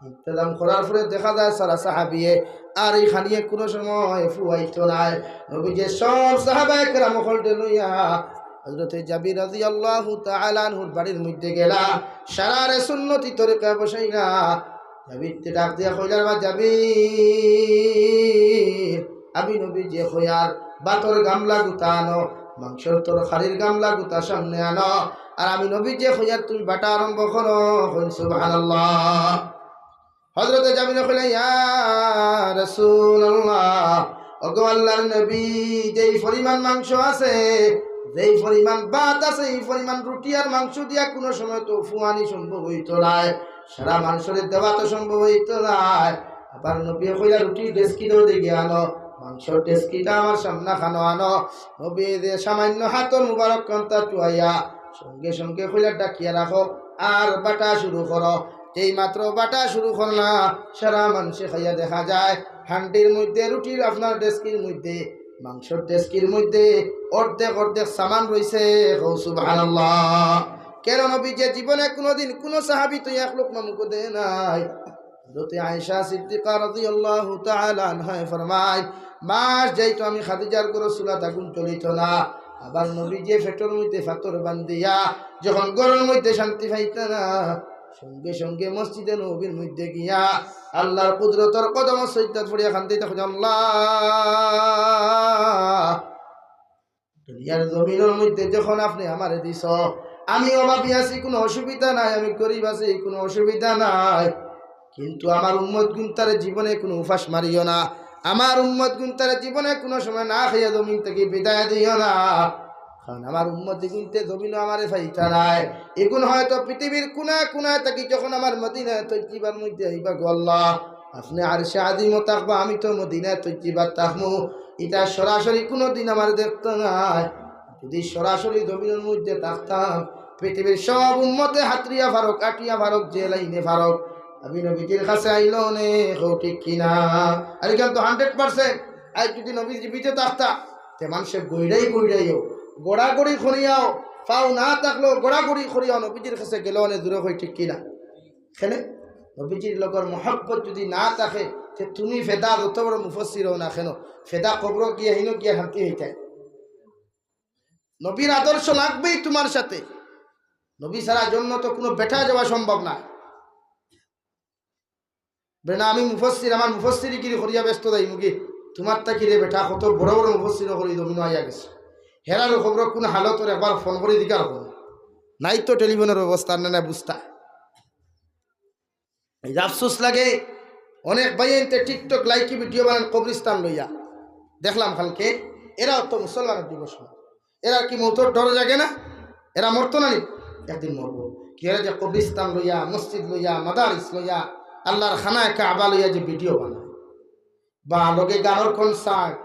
ইন্তেজাম করার পরে দেখা যায় সারা সাহাবিয়ে আর এই খানিয়ে কোনো সময় ফুয়াইতো নায়। নবীজিয়ে সব সাহাবায়ে কেরাম হকলরে লইয়া হযরতে জাবির রাদিয়াল্লাহু তাআলা আনহুর বাড়ির মধ্যে গেলা, সারারে সুন্নতি তরিকায় বসাইলা। জাবিররে ডাক দিয়া কইলা, "রে বা জাবির, আমি নবীজিয়ে কইয়ার ভাতর গামলা গুতা আনো, মাংসর তরকারির গামলা গুতা সামনে আনো, আর আমি নবীজিয়ে কইয়ার তুমি বাটা আরম্ভ করো।" কইন সুবহানাল্লাহ। হযরতে জাবিরে কইলা, "ইয়া রাসূলুল্লাহ, ওগো আল্লাহর নবী, যেই পরিমাণ মাংস আছে, যেই পরিমাণ ভাত আছে, এই পরিমাণ রুটি আর মাংস দিয়া কোনো সময় তো ফুয়ানি সম্ভব অইতো নায়, সারা মাংসরে দেওয়া তো সম্ভব অইতো নায়।" আবার নবীয়ে কইলা, "রুটির ডেস্কিটাও দেখি আনো, মাংসর ডেস্কিটা আমার সামনাখানো আনো।" নবীয়ে যে সামান্য হাতর মুবারক কান্তা চুয়াইয়া সঙ্গে সঙ্গে কইলা, "ডাকিয়া রাখো, আর বাটা শুরু করো।" যেই মাত্র বাটা শুরু করলা, সারা মানষে খাইয়া দেখা যায় হান্ডির মধ্যে, রুটির আপনার ডেস্কির মধ্যে মাংসর ডেস্কির মধ্যে অর্ধেক অর্ধেক সামান রইছে। কও সুবহানাল্লাহ। কেন নবীজিয়ে জীবনে কুনুদিন কুনু সাহাবী তো এক লোকমা মুখো দেয় নাই। হযরতে আয়েশা সিদ্দিকা রাদিয়াল্লাহু তাআলা আনহায় ফরমায়, মাস যাইতো আমি খাদিজার ঘরো চুলাত আগুন জ্বলিতো না। আবার নবীজিয়ে পেটর মধ্যে পাথর বান্ধিয়া যখন ঘরর মধ্যে শান্তি পাইতা না, সঙ্গে সঙ্গে মসজিদে নববীর মধ্যে গিয়া আল্লাহর কুদরতর কদমো সইজদাত পড়িয়া কান্দিতা, কইতা, আল্লাহ, দুনিয়ার জমিনর মধ্যে যখন আপনে আমারে দিছো, আমি অভাবী আছি, কুনু অসুবিধা নাই, আমি গরিব আছি, কুনু অসুবিধা নাই, কিন্তু আমার উম্মত গুনতারে জীবনে কুনু উপাস মারিও না, আমার উম্মত গুনতারে জীবনে কুনু সময় না খাইয়া জমিন থাকি বিদায় দিও না, কারণ আমার উম্মত গুনতে জমিনো আমারে পাইতা নায়। ইগুন হয়তো পৃথিবীর কুনায় কুনায় থাকি যখন আমার মদিনায় তৈয়্যিবার মধ্যে আইবা গো আল্লাহ, আপনে আরশে আজিমো থাকবা, আমি তো মদিনায় তৈয়্যিবাত থাকমু। ইতা সরাসরি কুনুদিন আমারে দেখতা নায়। যদি সরাসরি জমিনর মধ্যে থাকতাম, পৃথিবীর সব উম্মতে হাতরিয়া ফারুক, আটিয়া ফারুক, যে লাইনে ফারুক, আমি নবীজির কাছে আইলো নে, কও ঠিক কিনা? আর ইখান তো হান্ড্রেড পার্সেন্ট। আর যদি নবী জীবিত থাকতা, তে মানষে গইড়াই গইড়াইও, গড়াগড়ি করিয়াও, পাও না থাকলেও গড়াগড়ি করিয়াও নবীজির কাছে গেলো নে, জুরে কই ঠিক কিনা? কেনে? নবীজির লগর মহব্বত যদি না থাকে, তে তুমি ফেদা যত বড় মুফাসসির অও না কেন, ফেদা কবরো গিয়া হিনো গিয়া শান্তি হইতায়। নবীর আদর্শ লাগবেই তোমার সাথে। নবী ছাড়া জন্নতো কুনু বেটা যাওয়া সম্ভব না। বেটা, আমি মুফাসসির, আমার মুফাসসিরিগিরি করিয়া ব্যস্ত যাইমুগি। তোমার থাকি রে বেটা, কত বড় বড় মুফাসসির অকল ই জমিনো আইয়া গেছে। হেরার খবর কুন হালত, ওর একবার ফোন করি জিকার করো। নাই তো টেলিফোনর ব্যবস্থা, না, না বুঝতা। এই যে আফসোস লাগে, অনেক ভাইয়াইন্তে TikTok লাইকি ভিডিও বানান কবরস্থান লইয়া। দেখলাম কালকে, এরাও তো মুসলমানর দিবস না। এরার কি মউতর ডর জাগে না? এরা মরতো না নি? একদিন মরবো। কি এরা যে কবরস্থান লইয়া, মসজিদ লইয়া, মাদারিস লইয়া, আল্লাহর খানায় কাবা লইয়া যে ভিডিও বানায়, বা লগে গানর কনসার্ট,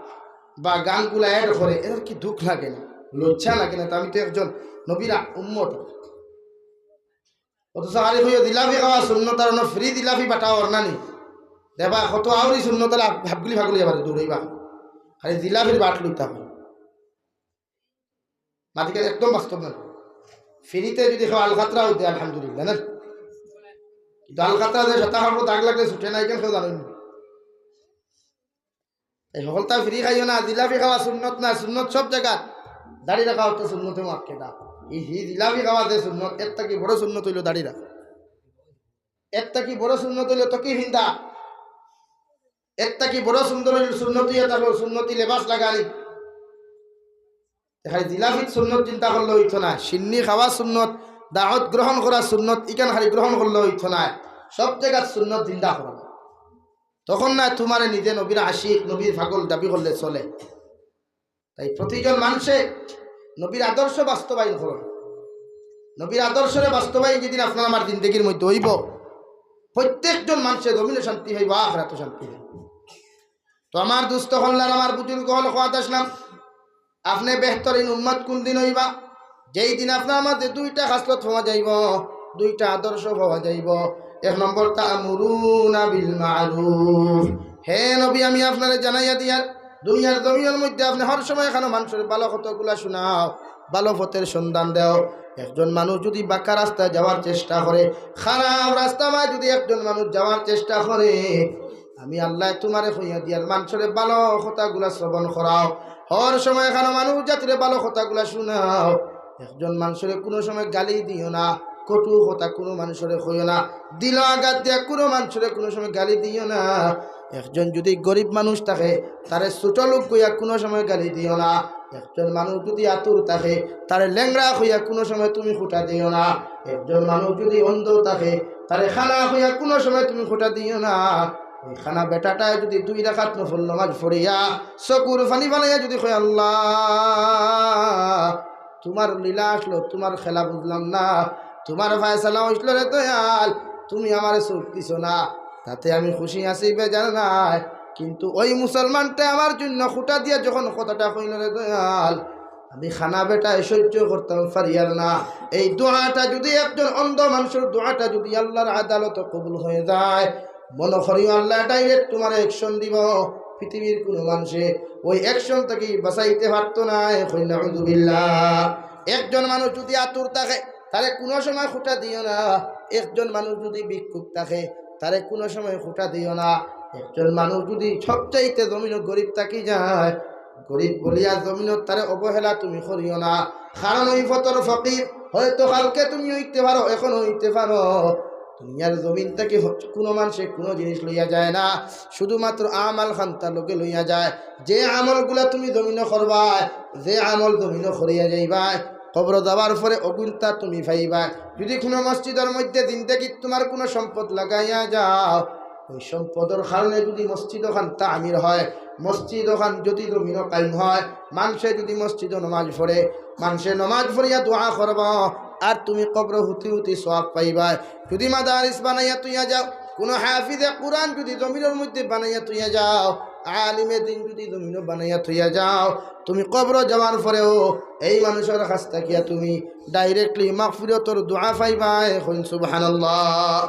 বা গানগুলা অ্যাড করে, এরার কি দুখ লাগে না, লজ্জা লাগে না? তো আমি তো একজন নবীর উম্মত। অথচ আরে কইও জিলাপি খাওয়া সুন্নত, আর অনো ফ্রি জিলাপি বাটা অর না নি। দেখবা কত আউরি সুন্নত, আর হাবগুলি ফাগুলি আবার দৌড়াইবা, খালি জিলাপির বাট লইতা হয়। মাতিকে একদম বাস্তব না। ফ্রিতে যদি কেউ আলকাতরাও দেয়, আলহামদুলিল্লাহ, না? কিন্তু আলকাতরা যে সাদা কাপড় দাগ লাগলে ছুটে না, ইখান কেউ জানে না। এই হকলতা ফ্রি খাইও না, জিলাপি খাওয়া সুন্নত না, সুন্নত সব জাগাত। দাড়ি রাখা অতো সুন্নতে মুআক্কাদা। এই হি জিলাপি খাওয়া যে সুন্নত, এর থাকি বড় সুন্নত অইলো দাড়ি রাখা। এর থাকি বড় সুন্নত অইলো টুপি ফিন্দা। এর থাকি বড় সুন্দর অইলো সুন্নতি, এটা হলো সুন্নতি লেবাস লাগানি। খালি জিলাপিত সুন্নত চিন্তা করলে অইতো না, শিন্নি খাওয়া সুন্নত, দাওয়াত গ্রহণ করা সুন্নত, ইখান খালি গ্রহণ করলে অইতো না, সব জাগাত সুন্নত জিন্দা করা। তখন না তোমারে নিজে নবীর আশিক, নবীর পাগল দাবি করলে চলে। তাই প্রতিজন মানষে নবীর আদর্শ বাস্তবায়ন করো। নবীর আদর্শরে বাস্তবায়ন যেদিন আপনার আমার জিন্দেগির মধ্যে অইবো, প্রত্যেকজন মানষে জমিনো শান্তি পাইবো, আখেরাতো শান্তি পাইবো। তো আমার দুস্ত অকল আর আমার বুজুর্গ অকল, কওয়াত আছলাম, আপনে বেহতরিন উম্মত কুন দিন অইবা? যেই দিন আপনার মাঝে দুইটা খাসলত পাওয়া যাইবো, দুইটা আদর্শ পাওয়া যাইবো। এক নম্বর, তা'মুরুনা বিল মা'রুফ। হে নবী, আমি আপনারে জানাইয়া দিয়ার, দুনিয়ার জমিনর মধ্যে আপনে হর সময় খানো মানষরে ভালা কথাগুলা হুনাও, ভালা পথর সন্ধান দেও। একজন মানুষ যদি বাঁকা রাস্তায় যাওয়ার চেষ্টা করে, খারাপ রাস্তায় যদি একজন মানুষ যাওয়ার চেষ্টা করে, আমি আল্লায় তোমারে কইয়া দিয়ার মানষরে ভালা কথাগুলা শ্রবণ করাও। হর সময় খানো মানুষ জাতিরে ভালা কথাগুলা হুনাও। একজন মানষরে কুনু সময় গালি দিও না, কটু কথা কুনু মানষরে কইও না, দিলো আঘাত দিয়া কুনু মানষরে কুনু সময় গালি দিও না। একজন যদি গরিব মানুষ থাকে, তারে ছোট লোক কইয়া কুনু সময় গালি দিও না। একজন মানুষ যদি আতুর থাকে, তারে লেংড়া কইয়া কুনু সময় তুমি খুটা দিও না। একজন মানুষ যদি অন্ধ থাকে, তারে কানা কইয়া কুনু সময় তুমি খুটা দিও না। ওই কানা বেটাটায় যদি দুই রাকাত নফল নামাজ পড়িয়া চকুর পানি ফালাইয়া যদি কয়, "আল্লাহ, তোমার লীলা আসলো, তোমার খেলা বুঝলাম না, তোমার ফয়সালা অইছলো রে দয়াল, তুমি আমারে চউখ দিছো না, তাতে আমি খুশি আছি, বেজার নাই।" কিন্তু ওই মুসলমানটায় আমার জন্য খুটা দিয়া যখন কথাটা কইলো রে দয়াল, আমি কানা বেটায় সহ্য করতাম পারিয়ার না। এই দোয়াটা যদি একজন অন্ধ মানষর দোয়াটা যদি আল্লাহর আদালতো কবুল হয়ে যায়, মনো করিও আল্লায় direct তোমারে action দিবো। পৃথিবীর কুনু মানষে ওই action থাকি বাঁচাইতে পারতো নায়। কইন নাউজুবিল্লাহ। একজন মানুষ যুদি আতুর থাকে, তারে কুনু সময় খুটা দিও না। একজন মানুষ যুদি ভিক্ষুক থাকে, তারে কুনু সময় খুটা দিও না। একজন মানুষ যুদি সবচাইতে জমিনো গরিব থাকি যায়, গরিব বলিয়া জমিনো তারে অবহেলা তুমি করিও না। কারণ ওই পথর ফকির হয়তো কালকে তুমি অইতে পারো, এখনো অইতে পারো। দুনিয়ার জমিন থাকি হ-, কুনু মানষে কুনু জিনিস লইয়া যায় না, শুধুমাত্র আমাল খান্তা লগে লইয়া যায়। যে আমলগুলা তুমি জমিনো করবায়, যে আমল জমিনো করিয়া যাইবায়, কবরো যাওয়ার পরে অগুইনতা তুমি পাইবায়। যুদি কুনু মসজিদর মধ্যে জিন্দেগিত তুমার কুনু সম্পদ লাগাইয়া যাও, ওই সম্পদর কারণে যুদি মসজিদ অখান তামির হয়, মসজিদ অখান যুদি জমিনো কায়েম হয়, মানষে যুদি মসজিদো নমাজ পড়ে, মানষে নমাজ পড়িয়া দোয়া করবা, আর তুমি কবরো হুতি হুতি সওয়াব পাইবায়। যুদি মাদারিস বানাইয়া থইয়া যাও, কুনু হাফিজে কুরআন যুদি জমিনর মধ্যে বানাইয়া থইয়া যাও, আলিমে দিন যুদি জমিনো বানাইয়া থইয়া যাও, তুমি কবরো যাওয়ার পরেও এই মানুষর কাছ থাকিয়া তুমি directly মাগফিরাতর দোয়া পাইবায়। কইন সুবহানাল্লাহ।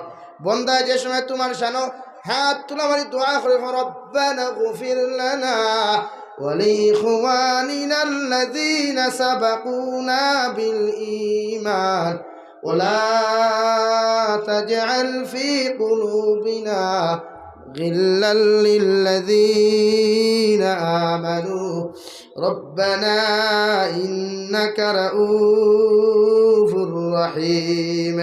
বন্দায় যে সময় তুমার শানো হাত তুলা মারি দোয়া করে, ربنا اغفر لنا ولإخواننا الذين سبقونا بالإيمان ولا تجعل في قلوبنا غلا للذين آمنوا ربنا إنك رؤوف رحيم।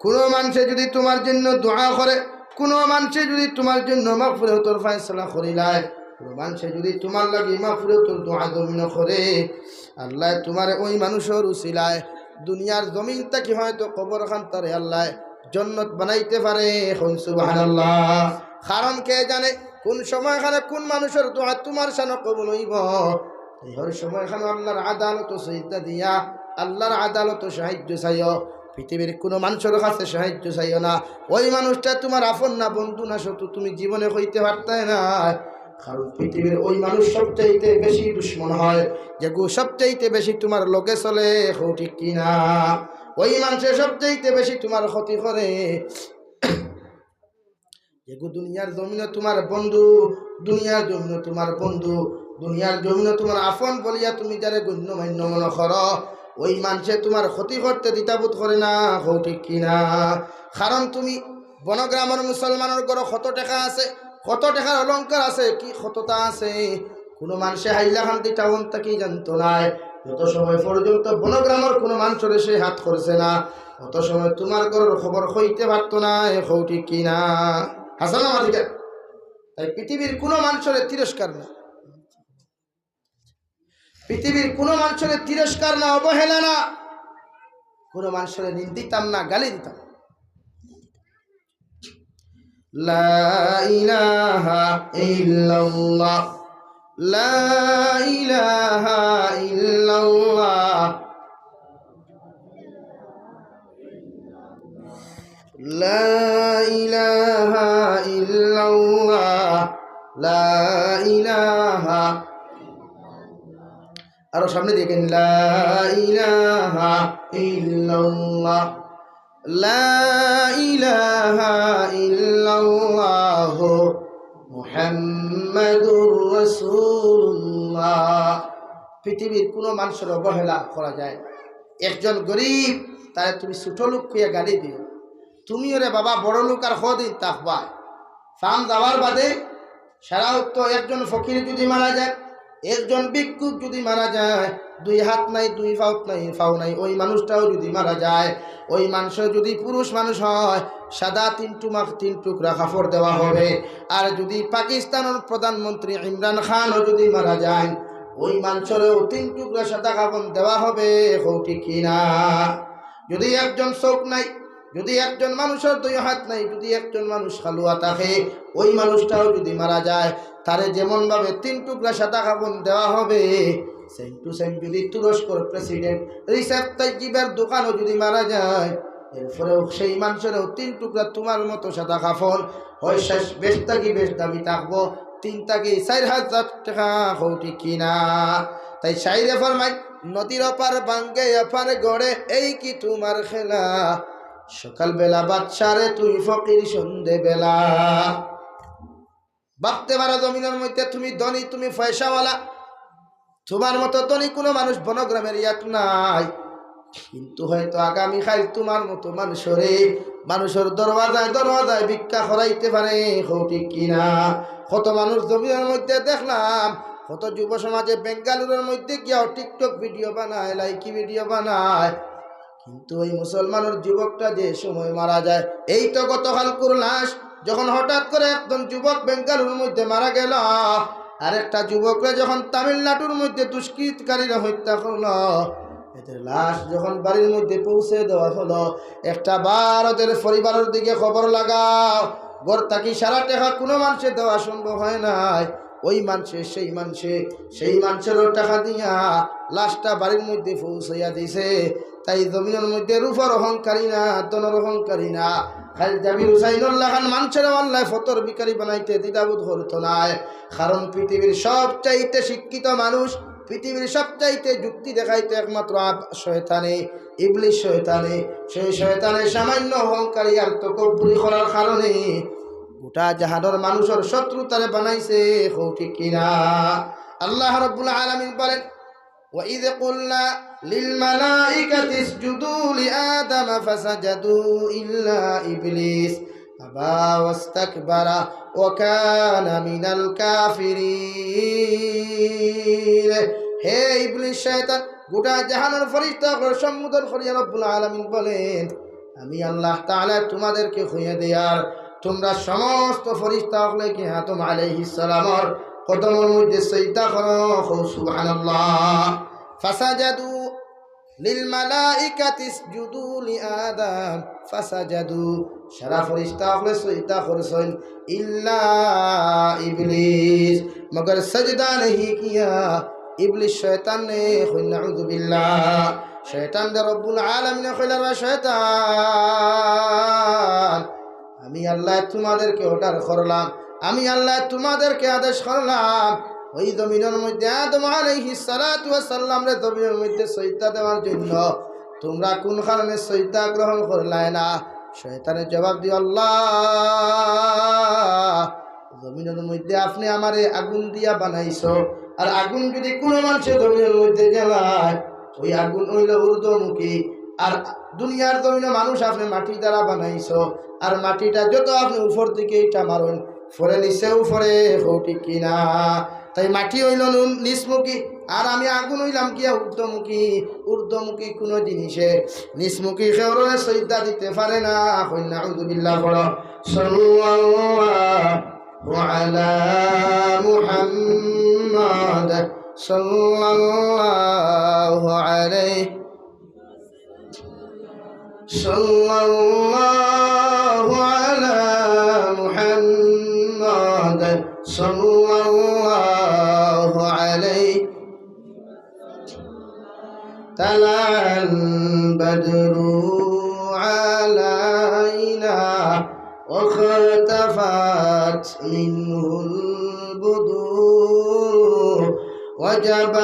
কুনু মানষে যুদি তুমার জন্য দোয়া করে, কুনু মানষে যুদি তুমার জন্য মাগফিরাতর ফয়সালা করিলায়, কুনু মানষে যুদি তুমার লাগি মাগফিরাতর দোয়া জমিনো করে, আল্লায় তুমারে ওই মানুষর উসিলায় দুনিয়ার জমিন থাকি হয়তো কবর খান্তারে আল্লায় জন্নত বানাইতে পারে। কইন সুবহানাল্লাহ। কারণ কে জানে কুন সময় খানে কুন মানুষর দোয়া তুমার শানো কবুল অইবো। এই হর সময় খানো আল্লার আদালতো সিজদা দিয়া আল্লার আদালতো সাহায্য চাইও। পৃথিবীর কুনু মানষর কাছে সাহায্য চাইও না। ওই মানুষটা তুমার আপন না, বন্ধু না, শত্রু, তুমি জীবনে কইতে পারতায় না। কারণ পৃথিবীর ওই মানুষ সবচাইতে বেশি দুশমন হয়, যেগু সবচাইতে বেশি তুমার লগে চলে। কও ঠিক কি না? ওই মানষে সবচাইতে বেশি তুমার ক্ষতি করে। যেগু দুনিয়ার জমিনো তুমার বন্ধু, দুনিয়ার জমিনো তুমার বন্ধু, দুনিয়ার জমিনো তুমার আপন বলিয়া তুমি যারে গণ্যমান্য মনো করো, ওই মানষে তুমার ক্ষতি করতে দ্বিধাবোধ করে না। কও ঠিক কি না? কারণ তুমি বনগ্রামর মুসলমানর ঘরো কত টেকা আছে, কত টেকার অলংকার আছে, কি কততা আছে, কুনু মানষে হাইলাকান্দি টাউন থাকি জানতো নায়। যত সময় পর্যন্ত বনগ্রামর কুনু মানষরে সে হাত করছে না, অত সময় তুমার ঘরর খবর কইতে পারতো নায়। কও ঠিক কি না? হাছা না মাতিকা? তাই পৃথিবীর কুনু মানষরে তিরস্কার না, পৃথিবীর কুনু মানষরে তিরস্কার না, অবহেলা না, কুনু মানষরে নিন্দিতাম না, গালি দিতাম না। لا إله إلا الله. لا إله إلا الله. لا إله إلا الله. لا إله. আরো সামনে দেখেন, لا إله إلا الله. لا إله إلا الله محمد رسول الله. পৃথিবীর কুনু মানষর অবহেলা করা যায় না। একজন গরিব, তারে তুমি ছোট লোক কইয়া গালি দিও। তুমি ওরে বাবা বড় লোক আর কদিন থাকবায়? ফাম যাওয়ার বাদে সারা অক্ত একজন ফকির যুদি মারা যায়, একজন ভিক্ষুক যুদি মারা যায়, দুই হাত নাই, দুই পাও নাই, পাও নাই, ওই মানুষটাও যুদি মারা যায়, ওই মানষে যুদি পুরুষ মানুষ হয়, সাদা তিন টুমাক, তিন টুকরা কাপড় দেওয়া হবে। আর যুদি পাকিস্তানর প্রধানমন্ত্রী ইমরান খানও যুদি মারা যায়, ওই মানষরেও তিন টুকরা সাদা কাফন দেওয়া হবে। কও ঠিক কি না? যুদি একজন চউখ নাই, যুদি একজন মানষর দুই হাত নাই, যুদি একজন মানুষ কালুয়া থাকে, ওই মানুষটাও যুদি মারা যায়, তারে যেমন ভাবে তিন টুকরা সাদা কাফন দেওয়া হবে, same to same যুদি তুরস্কর president রিসেপ তাইয়িবের দোকানও যুদি মারা যায়, এরপরেও সেই মানষরেও তিন টুকরা তুমার মতো সাদা কাফন, হয় শেষ বেশ থাকি বেশ দামি থাকবো, তিন থাকি চাইর হাজার টেকা। কও ঠিক কি না? তাই শাইরে ফরমাই, নদীর ওপার ভাঙ্গে এপার গড়ে, এই কি তুমার খেলা? সকালবেলা বাদশারে তুই ফকির সন্ধেবেলা। ভাবতে পারো জমিনর মধ্যে তুমি ধনী, তুমি পয়সাওয়ালা, তুমার মতো ধনী কুনু মানুষ বনগ্রামের ইয়াত নাই। কিন্তু হয়তো আগামী কাইল তুমার মতো মানুষরে, মানুষর দরওয়াজায় দরওয়াজায় ভিক্ষা করাইতে পারে, কও ঠিক কিনা? কত মানুষ জমিনর মধ্যে দেখলাম, কত যুব সমাজে বেঙ্গালুরুর মধ্যে গিয়াও TikTok video বানায়, লাইকি video বানায়। কিন্তু ওই মুসলমানর যুবকটা যে সময় মারা যায়, এই তো গতকালকুর লাশ, যখন হঠাৎ করে একজন যুবক বেঙ্গালুরুর মধ্যে মারা গেল, আর একটা যুবকরে যখন তামিলনাড়ুর মধ্যে দুষ্কৃতকারীরা হত্যা করলো, এদের লাশ যখন বাড়ির মধ্যে পৌঁছে দেওয়া হলো, একটা বার ওদের পরিবারের দিকে খবর লাগাও। ঘর থাকি সারা টেকা কুনু মানষে দেওয়া সম্ভব হয় নাই। ওই মানষে, সেই মানষে, সেই মানষেরও টেকা দিয়া লাশটা বাড়ির মধ্যে পৌঁছাইয়া দিছে। তাই জমিনর মধ্যে রূপর অহংকারী না, ধনর অহংকারী না। খালি জাবির হুসাইনর লাখান মানষরে আল্লায় ফতর ভিখারি বানাইতে দ্বিধাবোধ করতো নায়। কারণ পৃথিবীর সবচাইতে শিক্ষিত মানুষ, পৃথিবীর সবচাইতে যুক্তি দেখাইতো একমাত্র আব-, শয়তানে, ইবলিশ শয়তানে। সেই শয়তানে সামান্য অহংকারী আর তকব্বুরি করার কারণে গোটা জাহানর মানুষর শত্রু তারে বানাইছে, কও ঠিক কিনা? আল্লাহ রাব্বুল আলামিন বলেন, "ওয়া ইয কুলনা লিল মালাইকাতি ইসজুদু লি আদামা ফাসাজাদু ইল্লা ইবলিস আবা ওয়াস্তাকবারা ওয়া কানা মিনাল কাফিরিন।" হে ইবলিস শয়তান, গোটা জাহানর ফিরিস্তা অকলরে সম্বোধন করিয়া রব্বুল আলামিন বলেন, আমি আল্লাহ তাআলা তোমাদেরকে কইয়া দেয়ার, তোমরা সমস্ত ফিরিস্তা অকলে কি আদম আলাইহিস সালামর কদমর মধ্যে সিজদা করো, কও সুবহানাল্লাহ। ফাসাজাদু লিল মালাইকাতি ইসজুদু লি আদম ফাসাজাদু, সারা ফিরিস্তা অকলে সিজদা করছইন, ইল্লা ইবলিস, মগর সজদা নাহি কিয়া, ইবলিস শয়তান নে, কইন নাউযুবিল্লাহ। শয়তানরে রব্বুল আলামিনে কইলা, "রে শয়তান, আমি আল্লাহ তোমাদেরকে অর্ডার করলাম, আমি আল্লাহ তোমাদেরকে আদেশ করলাম, ওই জমিনর মধ্যে আদম আলাইহিস সালাতু ওয়াস সালামরে জমিনর মধ্যে সিজদা দেওয়ার জন্য, তোমরা কোন কারণে সিজদা গ্রহণ করলায় না?" শয়তানে জবাব দিল, আল্লাহ, জমিনর মধ্যে আপনে আমারে আগুন দিয়া বানাইছো, আর আগুন যদি কুনু মানষে জমিনর মধ্যে জ্বালায়, ওই আগুন অইলো ঊর্ধ্বমুখী। আর দুনিয়ার জমিনো মানুষ আপনে মাটি দ্বারা বানাইছো, আর মাটিটা যত আপনে উপর দিকে ইটা মারইন, পরে নিচে উপরে, কও ঠিক কিনা? তাই মাটি অইলো নু-, নিচমুখী, আর আমি আগুন অইলাম কিয়া ঊর্ধ্বমুখী। ঊর্ধ্বমুখী কুনু জিনিসে নিচমুখী কেউরে সিজদা দিতে পারে না। কইন নাউযুবিল্লাহ পড়ো। সাল্লাল্লাহু আলা মুহাম্মদ, সাল্লাল্লাহু আলাইহি সাল্লাল্লাহু আলা মুহাম্মদ সাল্লাল্লাহু আলাইহি। طلع البدر علينا واختفت منه البدور وجب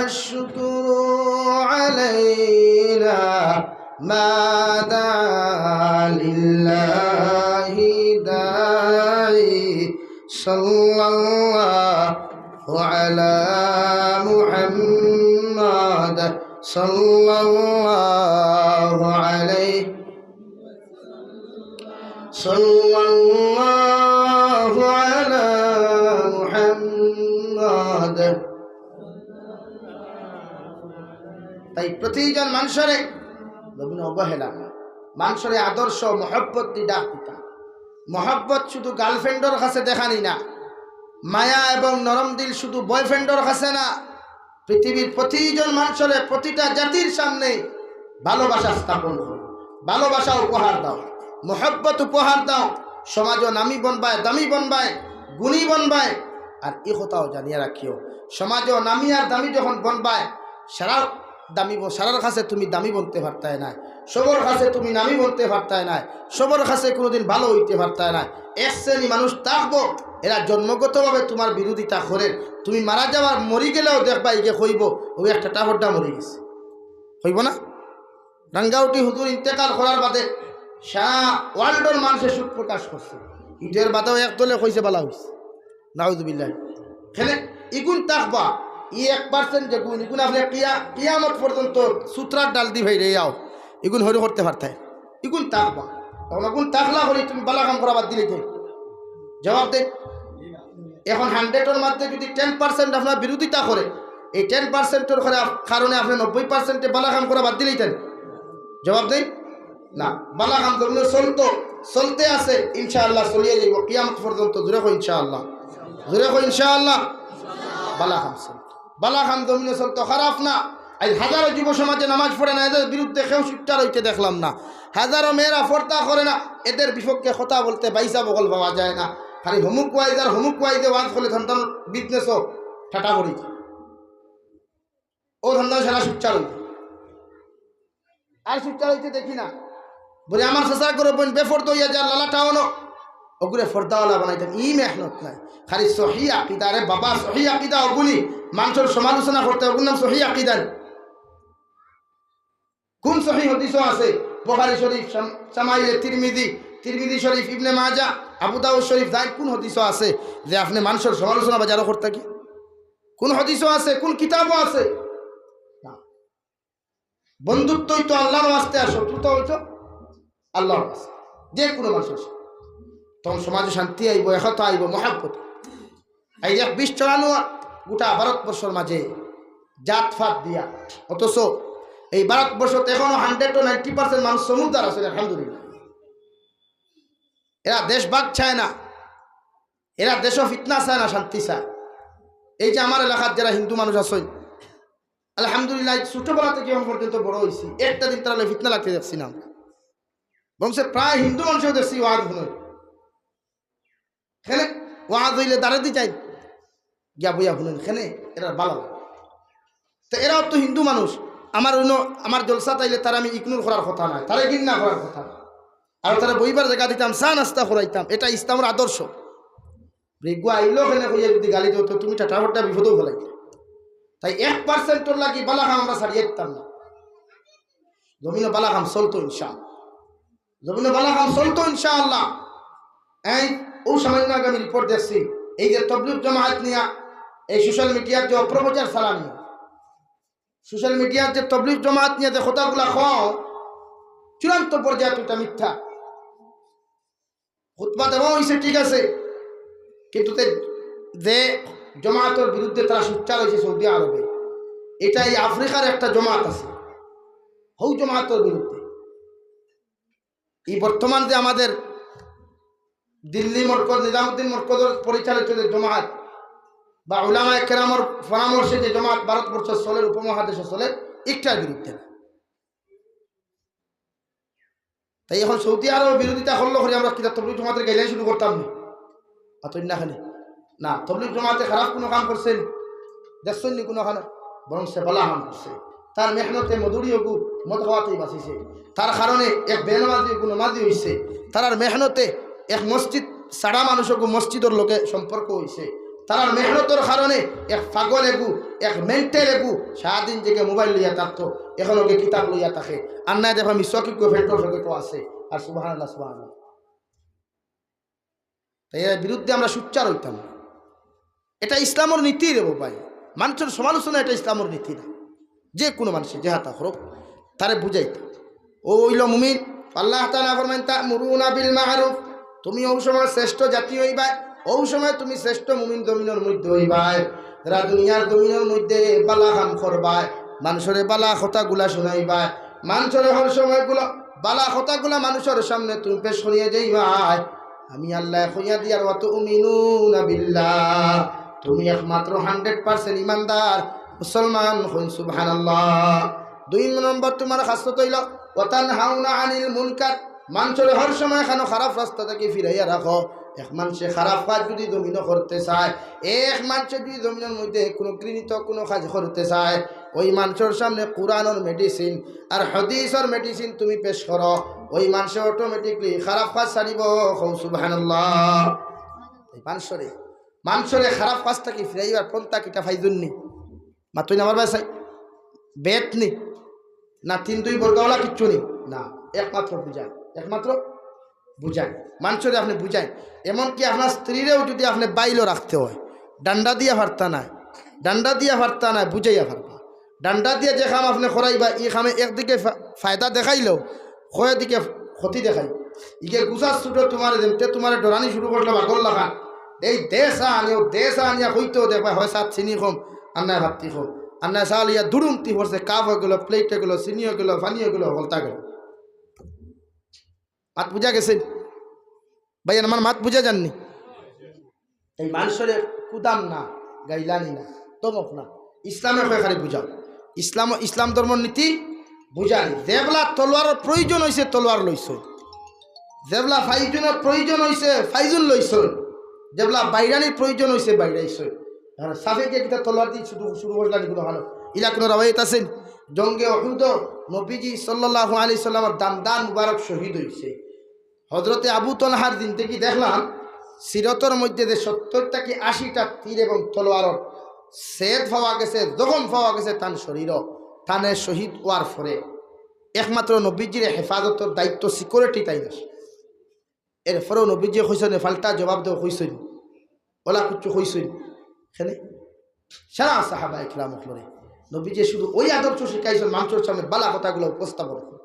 الشكر علينا ما دعا لله داعي. صلى الله على محمد، صلى الله عليه، صلى الله على محمد। তাই প্রতিজন মানষরে, জমিনো অবহেলা না, মানষরে আদর্শ মহব্বত দি ডাক দিতা। মহব্বত শুধু গার্লফ্রেন্ডর কাছে দেখানি না, মায়া এবং নরম দিল শুধু বয়ফ্রেন্ডর কাছে না। পৃথিবীর প্রতিজন মানষরে, প্রতিটা জাতির সামনে ভালোবাসা স্থাপন করো, ভালোবাসা উপহার দাও, মহব্বত উপহার দাও। সমাজও নামী বনবায়, দামি বনবায়, গুণী বনবায়। আর ই কথাও জানিয়া রাখিও, সমাজও নামী আর দামি যখন বনবায়, সারা দামি ব-, সারার কাছে তুমি দামি বনতে পারতায় নায়, সবর কাছে তুমি নামী বনতে পারতায় নায়, সবর কাছে কোনোদিন ভালো অইতে পারতায় নায়। এক শ্রেণী মানুষ থাকবো, এরা জন্মগতভাবে তুমার বিরোধিতা করের, তুমি মারা যাওয়ার, মরি গেলেও দেখবায় ইগে কইবো, "অউ একটা টাপড্ডা মরি গেছে।" কইবো না? রাঙ্গাউটি হুজুর ইন্তেকাল করার বাদে সারা ওয়ার্ল্ডর মানষে শোক প্রকাশ করছে। ইটার বাদেও এক দলে কইছে বালা অইছে, নাউজুবিল্লাহ। খেলে ইগুন থাকবা, ই এক পার্সেন্ট যেগুন, ইগুন আপনে কিয়া-, কিয়ামত পর্যন্ত সুতরার ডাল দি ভাই রে যাও, ইগুন হরি করতে পারতায়, ইগুন থাকবা। তখন ইগুন থাকলা করি তুমি বালা কাম করা বাদ দিলে তো? জবাব দে। এখন হান্ড্রেডর মধ্যে যদি টেন পার্সেন্ট আপনার বিরোধিতা করে, এই টেন পার্সেন্টর কারণে আপনি নব্বই পার্সেন্টে বালা কাম করা বাদ দিলেইতেন? জবাব দেন না। বালা কাম জমিনে চলতো, চলতে আছে, ইনশাআল্লাহ চলিয়ে যাইব কিয়ামত পর্যন্ত। জোরে কই ইনশাআল্লাহ, জোরে কই ইনশাআল্লাহ। বালা কাম চলতো, বালা কাম জমিনে চলতো, খারাপ না। আজ হাজারো যুব সমাজে নামাজ পড়ে না, এদের বিরুদ্ধে কেউ সোচ্চার হইতে দেখলাম না। হাজারো মেয়েরা পর্দা করে না, এদের বিপক্ষে কথা বলতে বাইসা বগল পাওয়া যায় না। খালি হমুক ওয়াইজ আর হমুক ওয়াইজে ওয়াজ করলে সন্তান বিজনেসও ঠাটা করি। ও ধান্দা সারা সোচ্চার হইতে। আর সোচ্চার হইতে দেখি না। বলে, "আমার চাচার ঘরর বইন বেপর্দা হইয়া যার লালা টাউনো, ওগুরে পর্দাওয়ালা বানাইতাম।" ই মেহনত নাই। খালি সহি আকিদা, রে বাবা, সহি আকিদা ওগুলি। মানুষের সমালোচনা করতে, ওগুর নাম সহি আকিদা নি? কোন সহি হাদিসও আছে? বুখারী শরীফ, শাম-, শামাইলে তিরমিজি, তিরমিজি শরীফ, ইবনে মাজাহ, আবু দাউদ শরীফ, যাই কোন হাদিসও আছে যে আপনি মানুষের সমালোচনা বাজারও করতে কি? কোন হাদিসও আছে? কোন কিতাবও আছে? না। বন্ধুত্ব হইতো আল্লাহর ওয়াস্তে, আর শত্রুতা হইতো আল্লাহর ওয়াস্তে। যে কোনো মানুষের সাথে। তখন সমাজে শান্তি আইব, একতা আইব, মহাব্বত। এই যে এক বিষ ছড়ানো গোটা ভারতবর্ষর মাঝে জাত-ফাত দিয়া, অথচ এই ভারতবর্ষত এখনো হান্ড্রেড টু নাইনটি পার্সেন্ট মানুষ সমুদ্র আছে, আলহামদুলিল্লাহ। এরা দেশ ভাগ চায় না, এরা দেশও ফিতনা চায় না, শান্তি চায়। এই যে আমার এলাকার যারা হিন্দু মানুষ আছেন, আলহামদুলিল্লাহ, ছোটবেলা থেকে এখন পর্যন্ত বড় হইছি, একটা দিন তারা ফিতনা লাগতে দেখছি না আমরা। বরং সে প্রায় হিন্দু মানুষও দেখছি ওয়াজ হুনইন। কেনে? ওয়াজ হইলে দাঁড়াতে চাই, গিয়া বইয়া হুনইন, কেনে? এরা ভালো লাগে। তো এরাও তো হিন্দু মানুষ। আমার অন্য, আমার জলসাত আইলে তারা আমি ইগনোর করার কথা নয়, তারা ঘিন্না করার কথা নয়। আর তারা বইবার জায়গা দিতাম, চা নাস্তা করাইতাম, এটা ইসলামের আদর্শ। রেগুয়া আইলো কেনে কইয়া যদি গালি দেও, তো তুমি টাটা ভট্টা বিপদেও ফেলাই। তাই এক পার্সেন্টর লাগি বালা কাম আমরা ছাড়িয়ে দিতাম না। জমিনে বালা কাম চলতো ইনশাআল্লাহ, জমিনে বালা কাম চলতো ইনশাআল্লাহ। এই ও সামান্য আগে আমি রিপোর্ট দেখছি, এই যে তবলিগ জমায়েত নিয়া এই সোশ্যাল মিডিয়ার যে অপপ্রচার চালানি, সোশ্যাল মিডিয়ার যে তবলিগ জমায়েত নিয়া যে কথাগুলা কও, চূড়ান্ত পর্যায়ে তো এটা মিথ্যা। খুতবা দেওয়া হইছে, ঠিক আছে, কিন্তু তে যে জমাতর বিরুদ্ধে তারা সোচ্চার হইছে সৌদি আরবে, এটা এই আফ্রিকার একটা জমাত আছে, হউ জমাতর বিরুদ্ধে। এই বর্তমান যে আমাদের দিল্লি মরকজ, নিজামুদ্দিন মরকজর পরিচালিত যে জমাত বা উলামায়ে কেরামর পরামর্শে যে জমাত ভারতবর্ষ চলের, উপমহাদেশে চলের, একটার বিরুদ্ধে। তাই এখন সৌদি আরব বিরোধিতা করলো করি আমরা কিতা তবলিগ জমাতের গাইলাইন শুরু করতাম নি? আতই না খানে? না, তবলিগ জমাতে খারাপ কোনো কাম করছে নি? দেখছেন নি কোনো খানে? বরং সে বালা কাম করছে। তার মেহনতে মধুরী ওগু মদ খাওয়াতেই বাঁচিছে। তার কারণে এক বেনমাজি ওগু নমাজি হইছে। তার আর মেহনতে এক মসজিদ ছাড়া মানুষ ওগু মসজিদর লগে সম্পর্ক হইছে। তারার মেহনতর কারণে এক পাগল এগু, এক মেন্টাল এগু সারাদিন জেগে মোবাইল লইয়া থাকতো, এখন ওকে কিতাব লইয়া থাকে। আর নাই দেখো মিসওয়াকি গো ফেটর ফেটও আছে। আর সুবহানাল্লাহ, সুবহানাল্লাহ। তাই এর বিরুদ্ধে আমরা সোচ্চার হইতাম। এটা ইসলামর নীতি রে বাবা। মানুষের সমালোচনা এটা ইসলামর নীতি না। যে কোনো মানুষে যে হাতা করুক, তারে বুঝাইতে। ও হইল মুমিন, আল্লাহ তাআলা ফরমাইন, "তা'মুরুনা বিল মা'রুফ", তুমি ওই সময় শ্রেষ্ঠ জাতি হইবায়, ওই সময় তুমি শ্রেষ্ঠ মুমিন জমিনর মধ্যে হইবায়। যারা দুনিয়ার জমিনর মধ্যে বালা কাম করবায়, মানুষরে বালা কথাগুলা শুনাইবায়, মানুষরে হর সময়গুলো বালা কথাগুলা মানুষর সামনে তুমি পেশ করিয়া যাইবায়। আমি আল্লাহ কইয়া দিয়ার, "ওয়া তু'মিনুনা বিল্লাহ", তুমি একমাত্র হান্ড্রেড পার্সেন্ট ইমানদার মুসলমান। কইন সুবহানাল্লাহ। দুই নম্বর তোমার খাসলত হইল, "ওয়া তানহাউনা আনিল মুনকার", মানুষরে হর সময় খানো খারাপ রাস্তা থাকি ফিরাইয়া রাখো। এক মানুষে খারাপ কাজ যদি জমিনো করতে চায়, এক মানুষে যদি জমিনর মধ্যে কোনো ঘৃণিত কোনো কাজ করতে চায়, ওই মানুষর সামনে কোরআনর মেডিসিন আর হাদিসর মেডিসিন তুমি পেশ করো, ওই মানুষে অটোমেটিকলি খারাপ কাজ ছাড়িব। কও সুবহানাল্লাহ। এই মানুষরে, মানুষরে খারাপ কাজ থাকি ফিরাইবার পন্থা কিতা পাইছইন নি? মাতইন আমার ভাই চাই, বেত নি? না তিন দুই বর্গাওয়ালা কিচ্ছু নি? না, একমাত্র পূজা, একমাত্র বুঝাইন, মানষরে আপনে বুঝাইন। এমনকি আপনার স্ত্রীরেও যুদি আপনে বাইলো রাখতে অয়, ডান্ডা দিয়া পারতা নায়, ডান্ডা দিয়া পারতা নায়, বুঝাইয়া পারবা। ডান্ডা দিয়া যে কাম আপনে করাইবা, ই কামে একদিকে ফা-, ফায়দা দেখাইলেও, কয়দিকে ক্ষতি দেখাই। ইগে গুছা ছুটো তুমারে, যেমতে তুমারে ডরানি শুরু করলো পাগল লাখান, এই দে চা আনিও, দে চা আনিয়া কইতেও দেখবা, হয় চাত চিনি কম, আর নায় ভাত্তি কম, আর নায় চা লইয়া দুরুমতি পড়ছে, কাপ অইগেলো, প্লেট অইগেলো, চিনি অইগেলো, পানি অইগেলো, হকলতা গেলো। মাত বুঝা গেছে? ভাই, আমার মাত বুঝা যার নি? এই মানষরে কুদান না, গাইলানি না, ধমক না। ইসলামে কয় খালি বুঝাও। ইসলাম, ইসলাম ধর্মর নীতি বুঝানি। যেবলা তলোয়ারর প্রয়োজন অইছে, তলোয়ার লইছইন। যেবলা ফাইজুনর প্রয়োজন অইছে, ফাইজুন লইছইন। যেবলা বাইরানির প্রয়োজন অইছে, বাইরাইছইন। আর সাফে গিয়া কিতা তলোয়ার দি শুরু, শুরু করলা নি কুনু হালত? ইলা কুনু রাওয়ায়াত আছে নি? জঙ্গে উহুদো নবীজি সাল্লাল্লাহু আলাইহি সাল্লামর দান্দান মুবারক শহীদ অইছে। হজরতে আবু তলহার জিন্দেগি দেখলাম, সিরতর মধ্যে যে সত্তর থাকি আশিটা তীর এবং তলোয়ারর ছেদ পাওয়া গেছে, জখম পাওয়া গেছে তান শরীরো, তানে শহীদ অওয়ার পরে একমাত্র নবীজির হেফাজতর দায়িত্ব, সিকিউরিটি তাইন আছে। এরপরেও নবীজি কইছইন, "ফাল্টা জবাব দেও," কইছইন, ওলা কুচ্ছু কইছইন। কেনে সারা সাহাবা একরাম অকলরে নবীজি শুধু ওই আদর্শ শিখাইছইন, মানষর সামনে বালা কথাগুলা উপস্থাপন করো,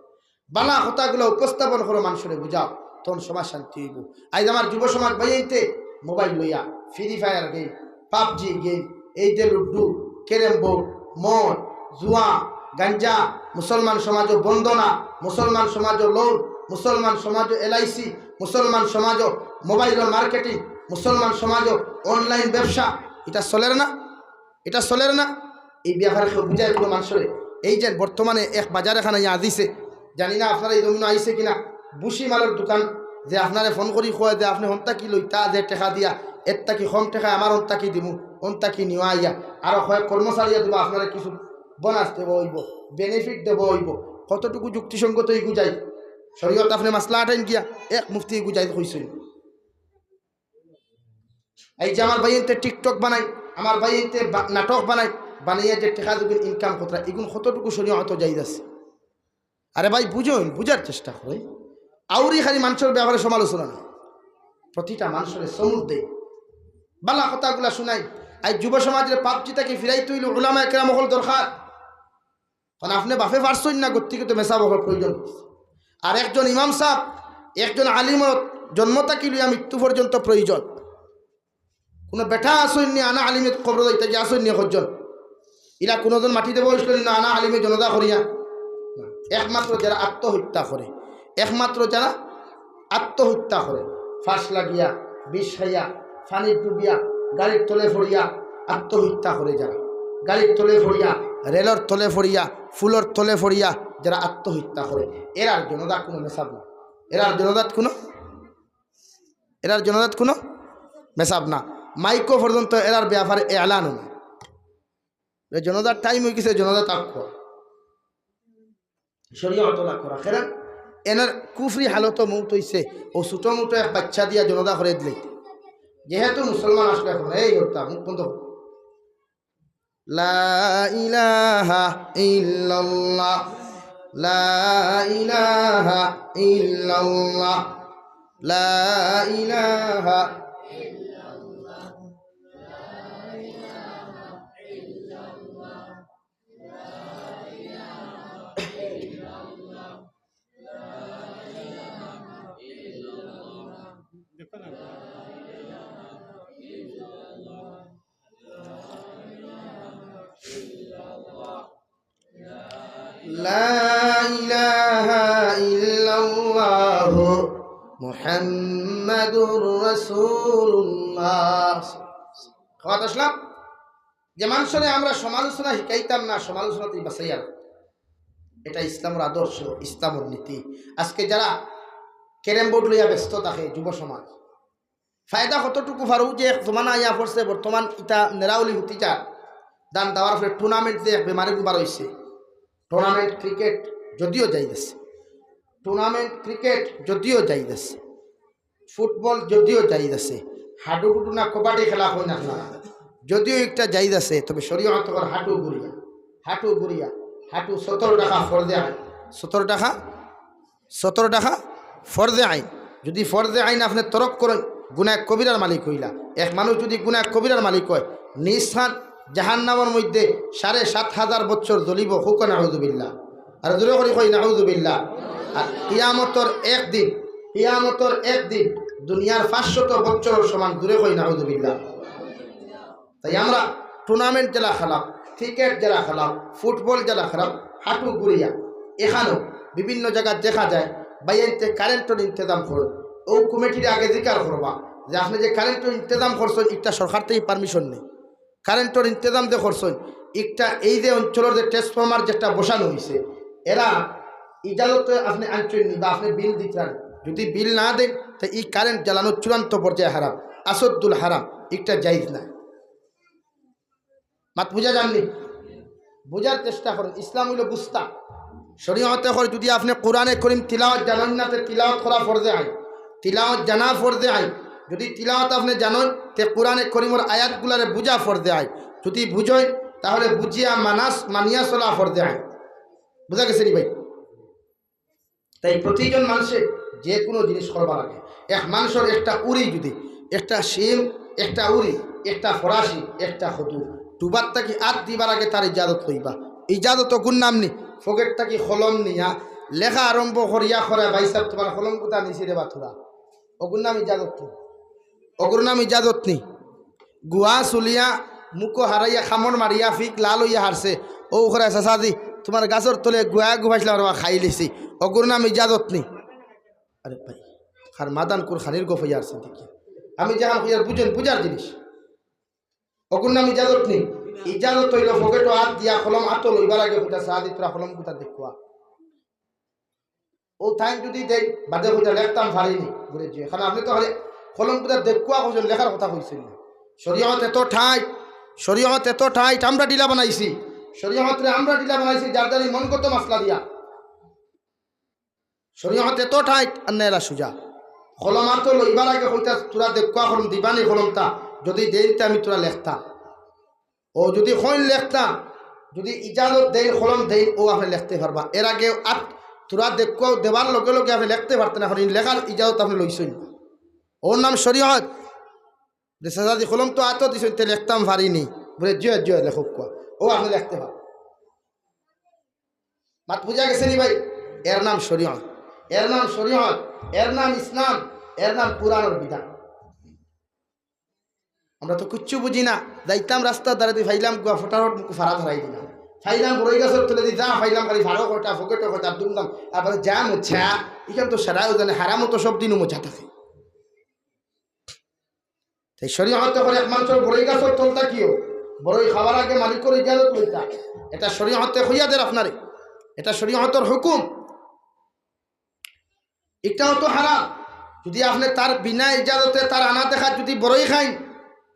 বালা কথাগুলা উপস্থাপন করো, মানষরে বুঝাও, তখন সমাজ শান্তি অইবো। আইজ আমার যুব সমাজ ভাইয়াইন্তে মোবাইল লইয়া free fire game, PUBG game, এই যে লুডু, ক্যারম বোর্ড, মদ, জুয়া, গাঞ্জা, মুসলমান সমাজো বন্দনা, মুসলমান সমাজো লোন, মুসলমান সমাজো এলআইসি, মুসলমান সমাজো মোবাইলর মার্কেটিং, মুসলমান সমাজো অনলাইন ব্যবসা, ইটা চলের না? ইটা চলের না? ই ব্যাপারে কেউ বুঝায় কুনু মানষরে? এই যে বর্তমানে এক বাজার এখান আইয়া আজিছে, জানি না আপনারা ই জমিনো আইছে কিনা, বুশি মালর দোকান, যে আপনারে ফোন করি কয় যে আপনে হন্তা কি লইতা, যে টেকা দিয়া, এর থাকি কম টেকায় আমার হন্তা কি দিমু, হন্তা কি নিওয়া আইয়া, আরো কয়েক কর্মচারী দিবা, আপনারে কিছু বোনাস দেওয়া অইবো, বেনিফিট দেওয়া অইবো। কতটুকু যুক্তিসঙ্গত ইগু যাইজ? শরীয়ত আপনে মাসলা আটাইন গিয়া, এক মুফতি ইগু যাইজ কইছইন। এই যে আমার ভাইয়াইন্তে TikTok বানাইন, আমার ভাইয়াইন্তে বা-, নাটক বানাইন, বানাইয়া যে টেকা দুগুন ইনকাম কররা, ইগুন কতটুকু শরীয়তো জায়েজ আছে? আরে ভাই, বুঝইন, বুঝার চেষ্টা করইন। আউরি খালি মানষর ব্যাপারে সমালোচনা না, প্রতিটা মানষরে সমুদ দেইন, বালা কথাগুলা শুনাইন। আইজ যুব সমাজরে পাবজি থাকি ফিরাইতে অইলে উলামা একরাম অকল দরকার। কারণ আপনে বাপে পারছইন না, গতিকে তো মেসাব অকলর প্রয়োজন। আর একজন ইমাম সাব, একজন আলিমর জন্ম থাকি লইয়া মৃত্যু পর্যন্ত প্রয়োজন। কুনু বেটা আছইন নি আনা আলিমে কবরো যাইতা গিয়া আছইন নি একজন? ইলা কুনুজন মাটি দেওয়া অইছিল নি না আনা আলিমে জনাজা করিয়া? না। একমাত্র যারা আত্মহত্যা করে, একমাত্র যারা আত্মহত্যা করে, ফাঁস লাগিয়া, বিষ খাইয়া, পানিত ডুবিয়া, গাড়ির তলে পড়িয়া আত্মহত্যা করে যারা, গাড়ির তলে পড়িয়া, রেলর তলে পড়িয়া, পুলর তলে পড়িয়া যারা আত্মহত্যা করে, এরার জনাজাত কুনু মেসাব না, এরার জনাজাত কুনু, এরার জনাজাত কুনু মেসাব না। মাইকো পর্যন্ত এরার ব্যাপারে এলান না। এ জনাজার টাইম অইগেছে, জনাজা তাক করা। শরীয়ত ওলা করা। কারণ এনার কুফরি হালতো মউত অইছে, অউ ছোটো মোটো এক বাইচ্চা দিয়া জনাজা করাই দিলে। যেহেতু মুসলমান আসলে এখন, এই হত্যা, মুখ বন্ধ করো। লা ইলাহা ইল্লাল্লাহ, লা ইলাহা ইল্লাল্লাহ, লা ইলাহা লা ইলাহা ইল্লাল্লাহু মুহাম্মাদুর রাসূলুল্লাহ। কথা আসলাম যে মানষরে আমরা সমালোচনা শিখাইতাম না, সমালোচনা তুই বাঁচাইয়া রাখ। এটা ইসলামর আদর্শ, ইসলামর নীতি। আজকে যারা ক্যারম বোর্ড লইয়া ব্যস্ত থাকে যুব সমাজ, ফায়দা কতটুকু ফারুক যে এক জমানা আইয়া পড়ছে, বর্তমান ইটা নেরাউলি হুতি যার দান দেওয়ার ফলে টুর্নামেন্ট যে এক বেমারি বার অইছে, টুর্নামেন্ট ক্রিকেট যদিও জায়েজ আছে, টুর্নামেন্ট ক্রিকেট যদিও জায়েজ আছে, ফুটবল যদিও জায়েজ আছে, হাডুডু না কবাডি খেলা হয় না, না, যদিও একটা জায়েজ আছে, তবে শরীয়ত কর হাঁটু ঘুরিয়া, হাঁটু ঘুরিয়া, হাঁটু সতেরো টাকা ফরজে আইন, সতেরো টাকা, সতেরো টাকা ফরজে আইন। যদি ফরজে আইন আপনে তরক করইন, গুনাহ কবিরার মালিক অইলা। এক মানুষ যদি গুনাহ কবিরার মালিক অয়, নিজ হাত জাহান্নামর মধ্যে সাড়ে সাত হাজার বছর জ্বলিবো, কউক্কা নাউজুবিল্লাহ। আর জোরে করি কই নাউজুবিল্লাহ। আর কিয়ামতর একদিন, কিয়ামতর একদিন দুনিয়ার পাঁচশত বছরর সমান, জোরে কই নাউজুবিল্লাহ। তাই আমরা tournament যেলা খেলাম, cricket যেলা খেলাম, football যেলা খেলাম, হাঁটু ঘুরিয়া, এখানেও বিভিন্ন জাগাত দেখা যায়, ভাইয়াইন্তে কারেন্টর ইন্তেজাম করইন। অউ কমিটিরে আগে জিকার করবা যে আপনে যে কারেন্টর ইন্তেজাম করছইন, ইটা সরকার থাকি permission নেই। কারেন্টর ইন্তেজাম যে করছইন, ইটা এই যে অঞ্চলর যে transformer যেটা বসানো অইছে, এরা ইজাজত আপনে আনছইন নি বা আপনে বিল দিতরা নি। যদি বিল না দেইন, তে ই কারেন্ট জ্বালানো চূড়ান্ত পর্যায়ে হারাম, আসদ্দুল হারাম, ইটা জায়েজ নায়। মাত বুঝা যার নি? বুঝার চেষ্টা করইন, ইসলাম অইলো বুঝতা। শরীয়তে কয় যদি আপনে কোরআনে করিম তিলাওয়াত জানইন না, তে তিলাওয়াত করা ফরজে আইন, তিলাওয়াত জানা ফরজে আইন। যদি তিলাওয়াত আপনে জানইন, তে কোরআনে করিমর আয়াতগুলারে বুঝা ফরজে আইন। যদি বুঝইন, তাহলে বুঝিয়া মানাস, মানিয়া চলা ফরজে আইন। বুঝা গেছে নি ভাই? তাই প্রতিজন মানষে যে কুনু জিনিস করবার আগে, এক মানষর একটা উরি যদি, একটা শিম, একটা উরি, একটা ফরাসি, একটা খদু, ডুবার থাকি আত দিবার আগে তার ইজাজত লইবা। ইজাজত অগুর নাম নি, পকেট থাকি কলম নিয়া লেখা আরম্ভ করিয়া করা, "ভাইসাব, তুমার কলম কুতা নিছি রে বা থুড়া।" অগুর নাম ইজাজত নি? অগুর নাম ইজাজত নি? গুয়া চুলিয়া, মুখো হারাইয়া, কামড় মারিয়া, ফিক লাল অইয়া হারছে। অউ করা, "চাচাজি, তুমার গাছর তলে গুয়া গু পাইছলাম রে বা, খাইলিছি।" অগুর নাম ইজাজত নি? আরে ভাই, কার মাদান কুর খানির গফ অইয়া হারছে দেখি। আমি যেখান কইয়ার বুঝইন, বুঝার জিনিস। অগুর নাম ইজাজত নি? ইজাজত অইলো পকেটো আত দিয়া কলম আতো লইবার আগে কইতা, "চাচাজি, তুরা কলম কুতা দেখুয়া।" অউ তাইন যদি দেইন, বাদে কইতা, "লেখতাম পারিনি।" ঘুরে যে, কারণ আপনে তো খালি কলম কুতা দেখুয়া কইছইন, লেখার কথা কইছইন না। শরীয়ত এত টাইট, শরীয়ত এত টাইট, আমরা ঢিলা বানাইছি। শরীয়তরে আমরা ঢিলা বানাইছি, যার যার মনগত মাসলা দিয়া। শরীয়ত এত টাইট, আর না এরা সুজা। কলম আতো লইবার আগে কইতা, "তুরা দেখুয়া কলম দিবানি কলমটা, যদি দেইন তে আমি তুরা লেখতাম।" অউ যদি কইন লেখতাম, যদি ইজাজত দেইন, কলম দেইন, অউ আপনে লেখতে পারবা। এর আগে আত তুরা দেখুয়া দেবার লগে লগে আপনে লেখতে পারতা না, কারণ ই লেখার ইজাজত আপনে লইছইন না। অউর নাম শরীয়ত। যে চাচাজি কলম তো আতো দিছইন, তে লেখতাম পারিনি। বুলে, "জিও, জিও, লেখউক্কা।" অউ আপনে লেখতে পারবা। মাত বুঝা গেছে নি ভাই? এর নাম শরীয়ত, এর নাম শরীয়ত, এর নাম ইসলাম, এর নাম কোরআনর বিধান। আমরা তো কিচ্ছু বুঝি না। যাইতাম রাস্তার ধারে দি, পাইলাম গুয়া ফটাফট মুখ ফাড়া ধরাই দিলাম, পাইলাম বড়ই গাছর তলে দি, যা পাইলাম খালি ফাড়ো কয়টা, ফকেটো কয়টা, দুমদাম, আবার যা মজা। ইখান তো সারাও জানে, হারামও তো সব দিনও মজা থাকে। তাই শরীয়তে করে এক মানষর বড়ই গাছর তলটা কিও, বড়ই খাওয়ার আগে মালিকর ইজাজত লইতা। এটা শরীয়তে কইয়া দের আপনারে, এটা শরীয়তর হুকুম। ইটাও তো হারাম। যদি আপনে তার বিনা ইজাজতে, তার আনা দেখা যদি বড়ই খাইন,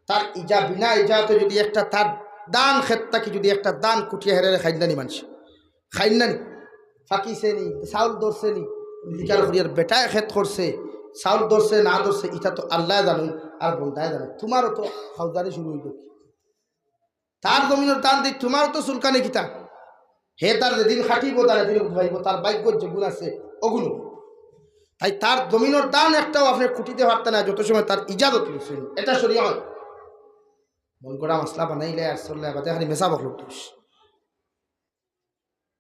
তার ইজা-, বিনা ইজাজতে যদি একটা তার ধান খেত থাকি যদি একটা ধান কুটিয়া হেরারে খাইন না নি মানষে, খাইন না নি? ফাকিছে নি, চাউল ধরছে নি, জিকার করিয়ার বেটায় খেত করছে, চাউল ধরছে না ধরছে, ইটা তো আল্লায় জানইন আর বন্দায় জানইন। তুমারও তো খাউদারি শুরু অইলো কি? তার জমিনর ধান দি তুমারও তো চুলকানি কিতা? হে তার যেদিন খাটিবো, তার এদিন উঠবাইবো, তার ভাগ্যর যেগুন আছে, অগুন। তাই তার জমিনর ধান একটাও আপনে কুটিতে পারতা না, যত সময় তার ইজাজত লইছইন। এটা শরীয়ত। মন গড়া মাসলা বানাইলে আর চললে বাদে খালি মেসা বকলর দোষ।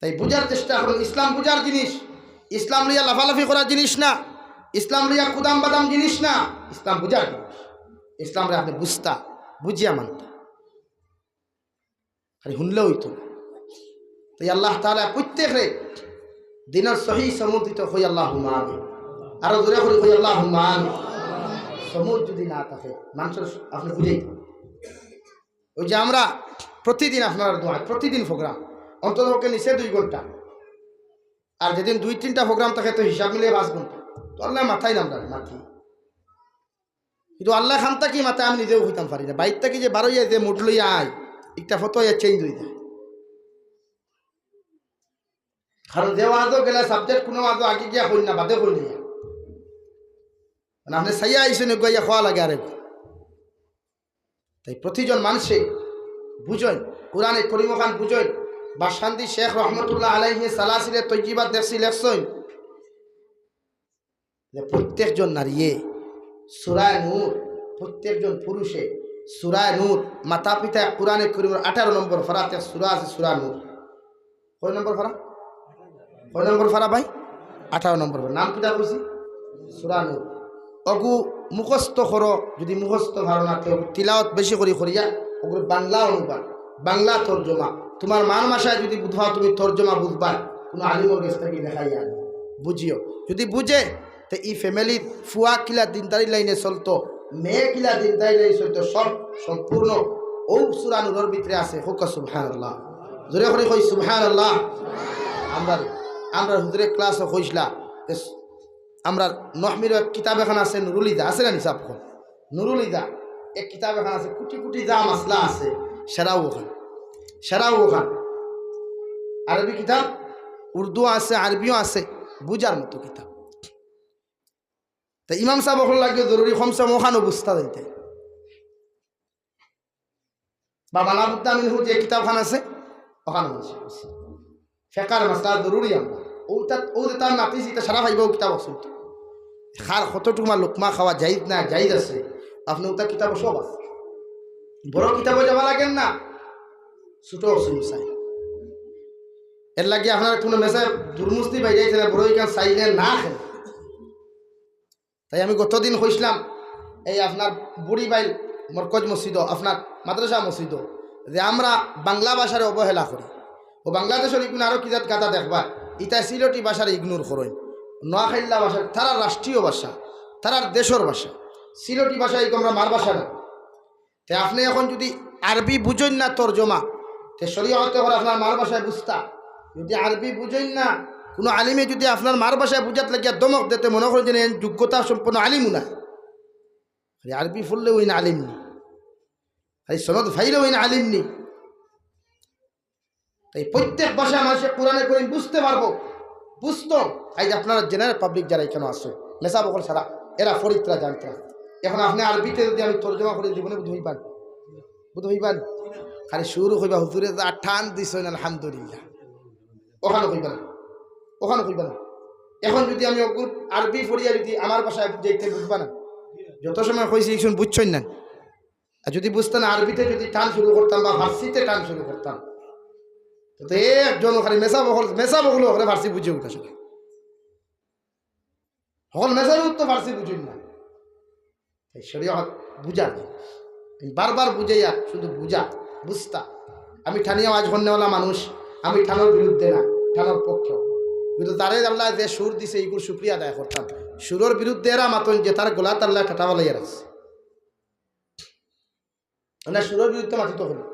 তাই বুঝার চেষ্টা করইন, ইসলাম বুঝার জিনিস, ইসলাম লইয়া লাফালাফি করার জিনিস না, ইসলাম লইয়া কুদাম বাদাম জিনিস না, ইসলাম বুঝার জিনিস। ইসলামরে আপনে বুঝতা, বুঝিয়া মানতা, খালি হুনলে অইতো না। তাই আল্লাহ তাআলা প্রত্যেকরে দিনর সহি সমুজ দিতে কই, আল্লাহুম্মা আমিন। আরো জোরে করি কই, আল্লাহুম্মা আমিন। সমুজ যদি না থাকে, মানষর আপনে বুঝাইতা। ওই যে আমরা প্রতিদিন আপনারার দোয়ায়, প্রতিদিন program, অন্তত পক্ষে নিচে দুই ঘন্টা, আর যেদিন দুই তিনটা program থাকে তো হিসাব মিলিয়ে পাঁচ ঘন্টা, তো আল্লাহ মাথায় নাম রাখে, মাথায়। কিন্তু আল্লাহ খান থাকি মাথায় আমি নিজেও কইতাম পারি না, বাইর থাকি যে বারইয়া যে mood লইয়া আই, একটা ফটো ইয়া change অই যায়। কারণ যে ওয়াজও গেলে subject কোনো ওয়াজও আগে গিয়া কই না, বাদে কই না। মানে আপনে চাইয়া আইছেন, এগুয়া ইয়া কওয়া লাগে আরেক। তাই প্রতিজন মানষে বুঝইন, কোরআনে করিম খান বুঝইন, বাসকান্দি শেখ রহমতুল্লাহ আলাইহি সালাসিলে তৈয়িবাত দেখছি লেখছইন, যে প্রত্যেকজন নারীয়ে সূরায়ে নূর, প্রত্যেকজন পুরুষে সূরায়ে নূর, মাতা পিতা কোরআনে করিমর আঠারো নম্বর পারাত এক সূরা আছে সূরা নূর। কয় নম্বর পারা? কয় নম্বর পারা ভাই? আঠারো নম্বর পারা। নাম কিতা কইছি? সূরা নূর। অগু মুখস্থ করো, যদি মুখস্থ পারো না, তে তিলাওয়াত বেশি করি করিয়া, অগুর বাংলা অনুবাদ, বাংলা তর্জমা। তুমার মার ভাষায় যদি বুঝবায়, তুমি তর্জমা বুঝবায়, কুনু আলিমর গেছ থাকি লেখাইয়া আনো, বুঝিও। যদি বুঝে, তে ই ফ্যামিলির ফুয়া কিলা দিনদারি লাইনে চলতো, মেয়ে কিলা দিনদারি লাইনে চলতো, সব সম্পূর্ণ অউ সূরা নূরর ভিতরে আছে। কউক্কা সুবহানাল্লাহ। জোরে করি কই সুবহানাল্লাহ। আমরার, আমরার হুজুরে ক্লাসো কইছলা, যে আমরার নহমির এক কিতাব এখান আছে নুরুল ইদা, আছে না নি সাব অকল? নুরুল ইদা, এক কিতাব এখান আছে, কুটি কুটি যা মাসলা আছে, সেরাও অখান, সেরাও অখান। আরবি কিতাব, উর্দু আছে, আরবিও আছে, বুঝার মতো কিতাব। তে ইমাম সাব অকলর লাগিও জরুরি, কমসে কম অখানও বুঝতা যাইতে। বা মালাবুদ্দা মিনহু যে কিতাবখান আছে, অখানও বুঝি। ফেকার মাসলা জরুরি আমরা। অউ তা, অউ যে তার নাতি, ইতা সারা পাইবা অউ কিতাব আছে। কার কতটুকু লুকমা খাওয়া জায়েজ না জায়েজ আছে, আপনে অউতা কিতাব সব আছে। বড় কিতাবো যাওয়া লাগে না, ছোট অসুল চাই। এর লাগি আপনার কুনু মেসাব দুরমুস্তি বাইরে আইছে না, বড় ইখান চাইলে না খেলে। তাই আমি গতদিন কইছলাম, এই আপনার বুড়িবাইল মরকজ মসজিদো, আপনার মাদ্রাসা মসজিদো, যে আমরা বাংলা ভাষারে অবহেলা করি। অউ বাংলাদেশর ইগুন আরো কি জাত গাদা দেখবা, ইতা সিলটি ভাষারে ignore করইন। নোয়াখাইল্লা ভাষা, তারার রাষ্ট্রীয় ভাষা, তারার দেশর ভাষা। সিলটি ভাষা ইগু আমরার মার ভাষা না। তে আপনে অখন যুদি আরবি বুঝইন না তর্জমা, তে শরিয়তে অখন আপনার মার ভাষায় বুঝতা। যুদি আরবি বুঝইন না, কুনু আলিমে যুদি আপনার মার ভাষায় বুঝাত লাগিয়া ধমক দেয়, তে মনো করইন যে এন যোগ্যতা সম্পন্ন আলিমও না। খালি আরবি পড়লেউ অইন আলিম নি, খালি সনদ পাইলেউ অইন আলিম নি। তাই প্রত্যেক ভাষায় মানুষে কোরআনে করিম বুঝতে পারবো, বুঝতো। এই যে আপনারা general public যারা ইখানো আছো, মেসাব অকল ছাড়া, এরা ফরিদরা জানতরা। অখন আপনে আরবিতে যুদি আমি তর্জমা করি, জীবনে বুঝ অইবা নি? বুঝ অইবা নি? খালি শুরু কইবা, "হুজুরে যা টান দিছইন, আলহামদুলিল্লাহ।" অখানও কইবা না, অখানও কইবা না। অখন যুদি আমি অগুর আরবি পড়িয়া যুদি আমার ভাষায় বুঝাইতে, বুঝবা না। যত সময় কইছি, ইখান বুঝছইন না। আর যুদি বুঝতা না, আরবিতে যুদি টান শুরু করতাম বা ফার্সিতে টান শুরু করতাম, তে একজন খালি মেসাব অকল, মেসাব অকল অকরে ফার্সি বুঝে উঠা সেটা। অকল মেসাব তো ফার্সি বুঝইন না। তাই শরিয়ত বুঝা যায়। আমি বারবার বুঝাইয়া, শুধু বুঝা, বুঝতা। আমি টানিয়া ওয়াজ করনেওয়ালা মানুষ, আমি টানর বিরুদ্ধে না, টানর পক্ষে। কিন্তু তারে আল্লায় যে সুর দিছে, ইগুর শুকরিয়া আদায় করতাম। সুরর বিরুদ্ধে এরা মাতইন যে তার গলাত আল্লায় টাটা বালাইয়া রাখছে। না, সুরর বিরুদ্ধে মাতিতো অইবো।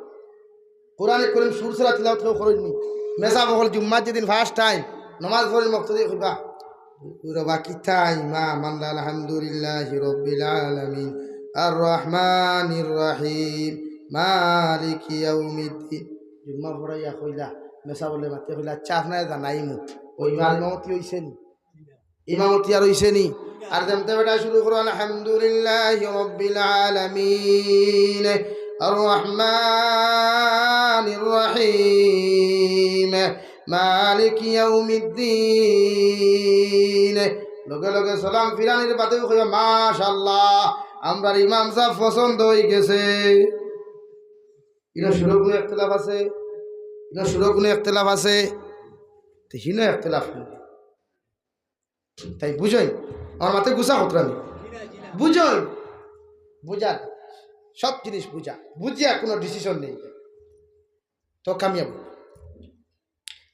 কোরআনে করিম সুর ছাড়া তিলাওয়াত কেউ করইন নি। মেসাব অকল জুম্মার যেদিন first time নমাজ পড়ইন, মুক্তাদি কইবা, "রবা কিতা ইমাম, আলহামদুলিল্লাহি রাব্বিল আলামিন, আর রহমানির রহিম, মালিকি ইয়াউমিদ্দিন।" জুম্মা পড়াইয়া কইলা, মেসাব অকলে মাতিয়া কইলা, "আচ্ছা, আপনারে জানাইমু, অউ ইমাম ইমামতি অইছে নি?" ইমামতি আর অইছে নি? আর যেমতে বেটা শুরু করো, "আলহামদুলিল্লাহি রাব্বিল আলামিন, আর রহমানির রহিম, মালিকি ইয়াউমিদ্দিন।" লগে লগে সালাম ফিরানির বাদেউ কইবা, "মাশাআল্লাহ, আমরার ইমাম সাব পছন্দ অইগেছে।" ইনো সুরো কুনু ইখতিলাফ আছে? ইনো সুরো কুনু ইখতিলাফ আছে? তে হিনো ইখতিলাফ নাই। তাই বুঝইন, আমার মাতে গুছা খতরা নি। বুঝইন, বুঝা, সব জিনিস বুঝা, বুঝিয়া কুনু decision নেইন, তো কামিয়াব।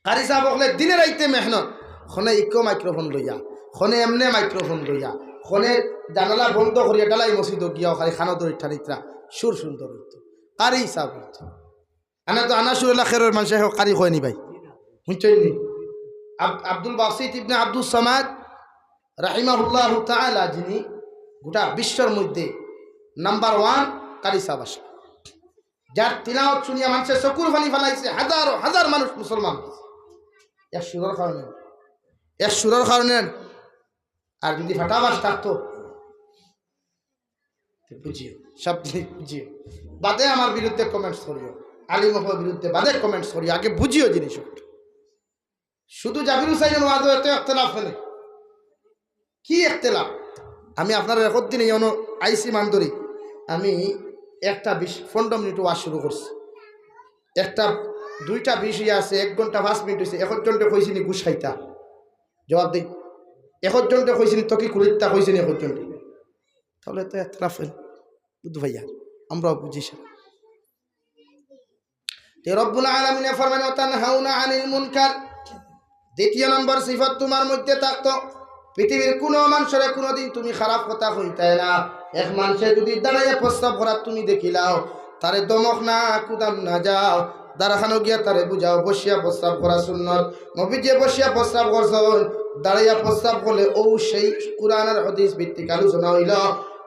কারি সাব অকলে দিনে রাইতে মেহনত, খনে ইকো microphone লইয়া, খনে এমনে microphone লইয়া, খনে জানালা বন্ধ করিয়া ডালাই মসজিদো গিয়াও খালি কানো ধরি টানিতরা, সুর সুন্দর অইতো, কারি সাব অইতো। আনা তো আনা সুরুল্লাহ খেরর মানুষে কারি কয় নি ভাই, হুনছইন নি? আব-, আব্দুল বাসিত ইবনে আব্দুস সামাদ রাহিমাহুল্লাহু তাআলা, যিনি গোটা বিশ্বর মধ্যে number one কারি সাব আছলা, যার তিলাওয়াত শুনিয়া মানুষে চকুর পানি ফালাইছে, হাজারো হাজার মানুষ মুসলমান অইছে। এক সুরর কারণে, এক সুরর কারণে। আর যুদি ফাটাবাস থাকতো, তে বুঝিও, সব জিনিস বুঝিও। বাদে আমার বিরুদ্ধে comments করিও, আলিম অকলর বিরুদ্ধে বাদে comments করিও, আগে বুঝিও জিনিস। শুধু জাবির হুসাইনর ওয়াজো এত ইখতিলাফ অইলে, কি একতলাফ? আমি আপনারার রেকর্ড দিনে এখনো আইছি মান ধরি। আমি একটা বিশ, পনেরো মিনিট ওয়াজ শুরু করছি, একটা দুইটা বিশ অইয়া আছে, এক ঘন্টা পাঁচ মিনিট অইছে। একজনরে কইছি নি ঘুষ খাইতা? জবাব দেই। একজনরে কইছি নি তকি কুলিত্তা? কইছি নি একজনরে? তাহলে তো একতলাফ অইল, বুঝ ভাইয়া, আমরাও বুঝি সে। তে রব্বুল আলামিনে ফরমাইন, "ওয়া তানহাউনা আনিল মুনকার।" দ্বিতীয় নম্বর সিফত তোমার মধ্যে থাকতো, পৃথিবীর কোনো মানুষরে কোনোদিন তুমি খারাপ কথা কইতায় না। এক মানুষে যদি দাঁড়াইয়া প্রস্রাব করার তুমি দেখিলাও, তারে ধমক না, কুদাম না, যাও দারখানো গিয়া তারে বুঝাও, বসিয়া প্রস্রাব করা সুন্নত। নবীজি বসিয়া প্রস্রাব করছইন, দাঁড়াইয়া প্রস্রাব করলে ও সেই কোরআন আর হাদিস ভিত্তিক আলোচনা অইল।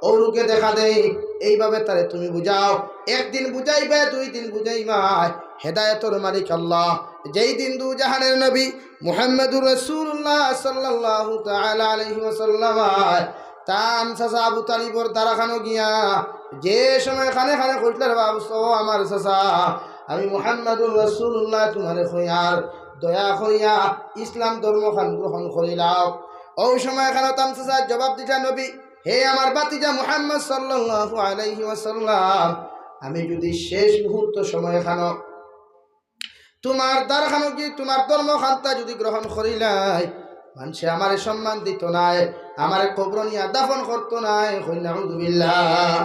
ও রোগে দেখা দেয়, এইভাবে তারে তুমি বুঝাও। একদিন বুঝাইবায়, দুই দিন বুঝাইবায়, হেদায়েতর মালিক আল্লাহ। যেই দিন দু জাহানের নবী মুহাম্মাদুর রাসূলুল্লাহ সাল্লাল্লাহু তাআলা আলাইহি ওয়াসাল্লাম তান চাচা আবু তালিবর দারখানো গিয়া যে সময় কানে কানে কইতলা, "রে বাবু, ও আমার চাচা, আমি মুহাম্মাদুর রাসূলুল্লাহ তোমারে কইয়ার, দয়া করিয়া ইসলাম ধর্ম খান গ্রহণ করিলাও।" ও সময় খানো তান চাচা জবাব দিতা, "নবী, হে আমার ভাতিজা মুহাম্মদ সাল্লাল্লাহু আলাইহি ওয়াসাল্লাম, আমি যদি শেষ মুহূর্ত সময় খানো তোমার দারখানো গিয়া তোমার ধর্ম খান্তা যদি গ্রহণ করিলাই, মানষে আমারে সম্মান দিত নায়, আমারে কবর নিয়া দাফন করত নায়।" কই নাউজুবিল্লাহ।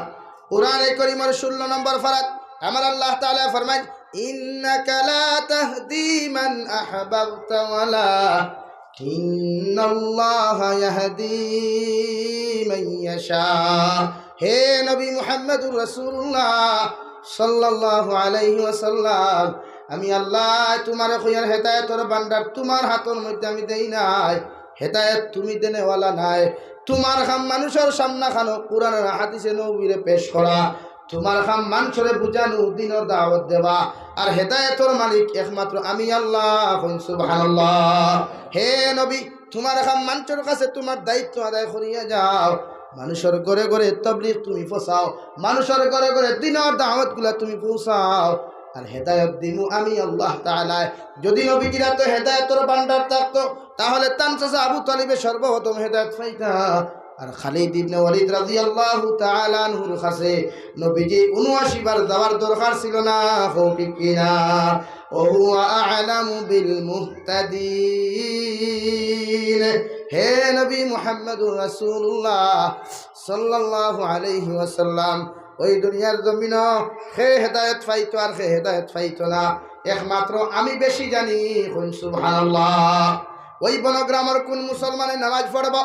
কোরআনে করিমর ষোলো নম্বর পারাত আমার আল্লাহ তাআলা ফরমাইন, "ইন্নাকা লা তাহদি মান আহবাবতা ওয়ালাকিন্নাল্লাহা ইয়াহদি মান ইয়াশা।" হে নবী মুহাম্মাদুর রাসূলুল্লাহ সাল্লাল্লাহু আলাইহি ওয়াসাল্লাম, আমি আল্লাহ তোমারে কইয়ার হেদায়েতর ভান্ডার তোমার হাতর মধ্যে আমি দেই নাই। হেদায়েত তুমি দেনেওয়ালা নায়। তোমার কাম মানুষর সামনে খানো কোরআন আর হাদিসে নবীরে পেশ করা, তোমার কাম মানুষরে বুঝানো, দ্বীনর দাওয়াত দেওয়া, আর হেদায়েতর মালিক একমাত্র আমি আল্লাহ। কইন সুবহানাল্লাহ। হে নবী, তোমার কাম মানুষর কাছে তোমার দায়িত্ব আদায় করিয়া যাও। মানুষর ঘরে ঘরে তবলিগ তুমি পৌঁছাও, মানুষর ঘরে ঘরে দ্বীনর দাওয়াতগুলা তুমি পৌঁছাও। আর হেদায়েত দিমু আমি আল্লাহ তাআলায়। যদি নবীজির আতো হেদায়েতর ভান্ডার থাকতো, তাহলে তান চাচা আবু তালিবে সর্বপ্রথম হেদায়েত পাইতা। আর খালিদ ইবনে ওয়ালিদ রাদিয়াল্লাহু তাআলা আনহুর কাছে নবীজি ঊনআশি বার যাওয়ার দরকার ছিল না, কও ঠিক কি না? ওয়া হুয়া আ'লামু বিল মুহতাদিন। হে নবী মুহাম্মাদুর রাসূলুল্লাহ সাল্লাল্লাহু আলাইহি ওয়াসাল্লাম, ওই দুনিয়ার জমিনো কে হেদায়েত পাইতো আর কে হেদায়েত পাইতো না, একমাত্র আমি বেশি জানি। কইন সুবহানাল্লাহ। ওই বনগ্রামর কোন মুসলমানে নামাজ পড়বো?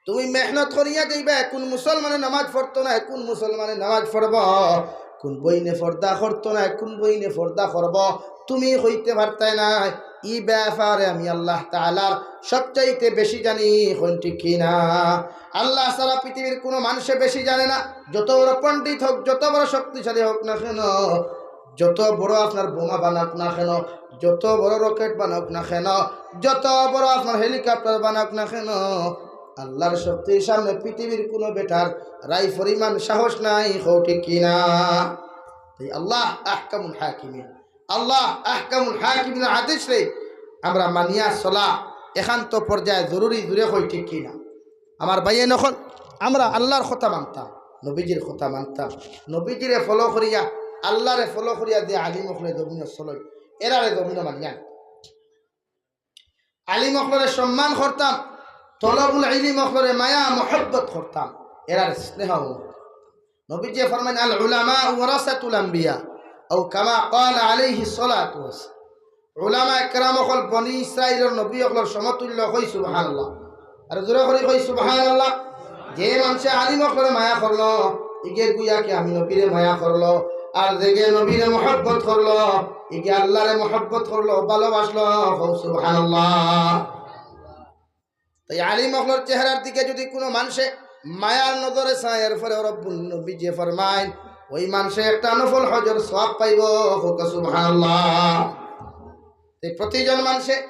তুমি মেহনত করিয়া যাইবা, কোন মুসলমানে নামাজ পড়তো না, কোন মুসলমানে নামাজ পড়বো, কোন বইনে পর্দা করতো না, কোন বইনে পর্দা করবো, তুমি কইতে পারতায় না। ই ব্যাপারে আমি আল্লাহ তাআলার সবচাইতে বেশি জানি। কইন ঠিক কি না? আল্লাহ ছাড়া পৃথিবীর কোনো মানুষে বেশি জানে না। যত বড় পণ্ডিত হোক, যত বড় শক্তিশালী হোক না কেন, যত বড় আপনার বোমা বানাক না কেন, যত বড় রকেট বানাক না কেন, যত বড় আপনার হেলিকপ্টার বানাক না কেন, আল্লাহর শক্তির সামনে পৃথিবীর কোনো বেটার রাই পরিমাণ সাহস নাই। কও ঠিক কি না? তাই আল্লাহ আহকামুল হাকিমিন, আল্লাহ আহকামুল হাকিমিন আদেশরে আমরা মানিয়া চলা একান্ত পর্যায়ে জরুরি। জুরে কই ঠিক কি না? আমার ভাইয়াইন অকল, আমরা আল্লাহর কথা মানতাম, নবীজির কথা মানতাম, নবীজিরে ফলো করিয়া, আল্লাহরে ফলো করিয়া যে আলিম অকলে জমিনো চলইন, এরারে জমিনো মানিয়া আলিম অকলরে সম্মান করতাম, তলবুল ইলিম অকলরে মায়া মহব্বত করতাম, এরারে স্নেহ। নবীজি ফরমাইন, "আল উলামা ওয়ারাসাতুল আম্বিয়া", আও কামা ক্বালা আলাইহিস সালাতু ওয়াস সালাম। উলামায়ে কেরাম অকল বনি ইসরাইলর নবী অকলর সমতুল্য। কই সুবহানাল্লাহ। আর জোরে করি কই সুবহানাল্লাহ। যে মানষে আলিম অকলরে মায়া করলো, ইগে গুয়া কি আমি নবীরে মায়া করলো, আর যেগে নবীরে মহব্বত করলো, ইগে আল্লাহরে মহব্বত করলো, ভালোবাসলো। কও সুবহানাল্লাহ। তাই আলিম অকলর চেহারার দিকে যদি কোনো মানষে মায়ার নজরে চায়, এরপরে রব্বুল নবীজি ফরমাইন, ওই মানষে একটা নফল হজর সওয়াব পাইবো। কও সুবহানাল্লাহ। এই প্রতিজন মানষে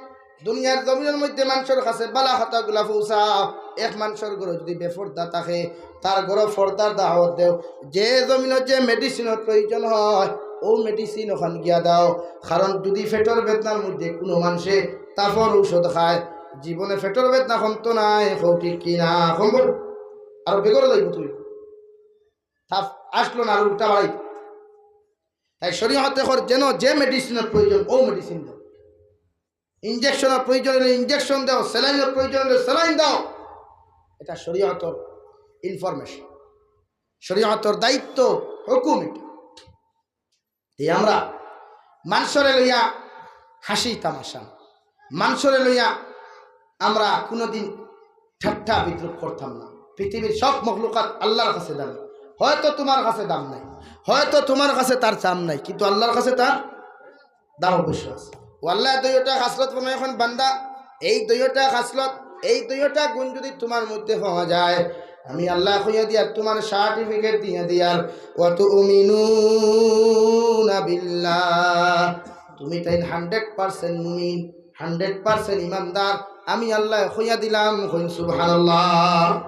দুনিয়ার জমিনর মধ্যে মানষর কাছে বালা কথাগুলা পৌঁছাও। এক মানষর ঘরো যদি বেপর্দা থাকে, তার ঘরো পর্দার দাওয়াত দেও। যে জমিনো যে মেডিসিনর প্রয়োজন হয়, ও মেডিসিন ওখান গিয়া দাও। কারণ যদি পেটর বেদনার মধ্যে কোনো মানষে তাপর ঔষধ খায়, জীবনে পেটর বেদনা কমতো নায়, কও ঠিক কি না? কমবো? আরো বেগর যাইবো তুই। তাপ আসলো না, আরো উল্টা বাড়াই। তাই শরীয়তে কর যেন যে মেডিসিনর প্রয়োজন, ও মেডিসিন দাও। ইনজেকশনর প্রয়োজন হলে ইনজেকশন দাও, স্যালাইনর প্রয়োজন হলে স্যালাইন দাও। এটা শরীয়তর ইনফরমেশন, শরীয়তর দায়িত্ব, হুকুম এটা। এই আমরা মানষরে লইয়া হাসি তামাশা, মানষরে লইয়া আমরা কোনোদিন ঠাট্টা বিদ্রুপ করতাম না। পৃথিবীর সব মখলুকাত আল্লাহর কাছে দামি। হয়তো তোমার কাছে দাম নাই, হয়তো তোমার কাছে তার দাম নাই, কিন্তু আল্লাহর কাছে তার দাম অবশ্য আছে। ও আল্লাহ, দুইটা খাসলত বানায় এখন বান্দা, এই দুইটা খাসলত, এই দুইটা গুণ যদি তোমার মধ্যে পাওয়া যায়, আমি আল্লাহ কইয়া দিয়ার তোমার সার্টিফিকেট দিয়া দিয়ার, ওয়া তুমিনুনা বিল্লাহ, তুমি তাইন হান্ড্রেড পার্সেন্ট মুমিন, হান্ড্রেড পার্সেন্ট ইমানদার, আমি আল্লাহ কইয়া দিলাম, কইন সুবহানাল্লাহ।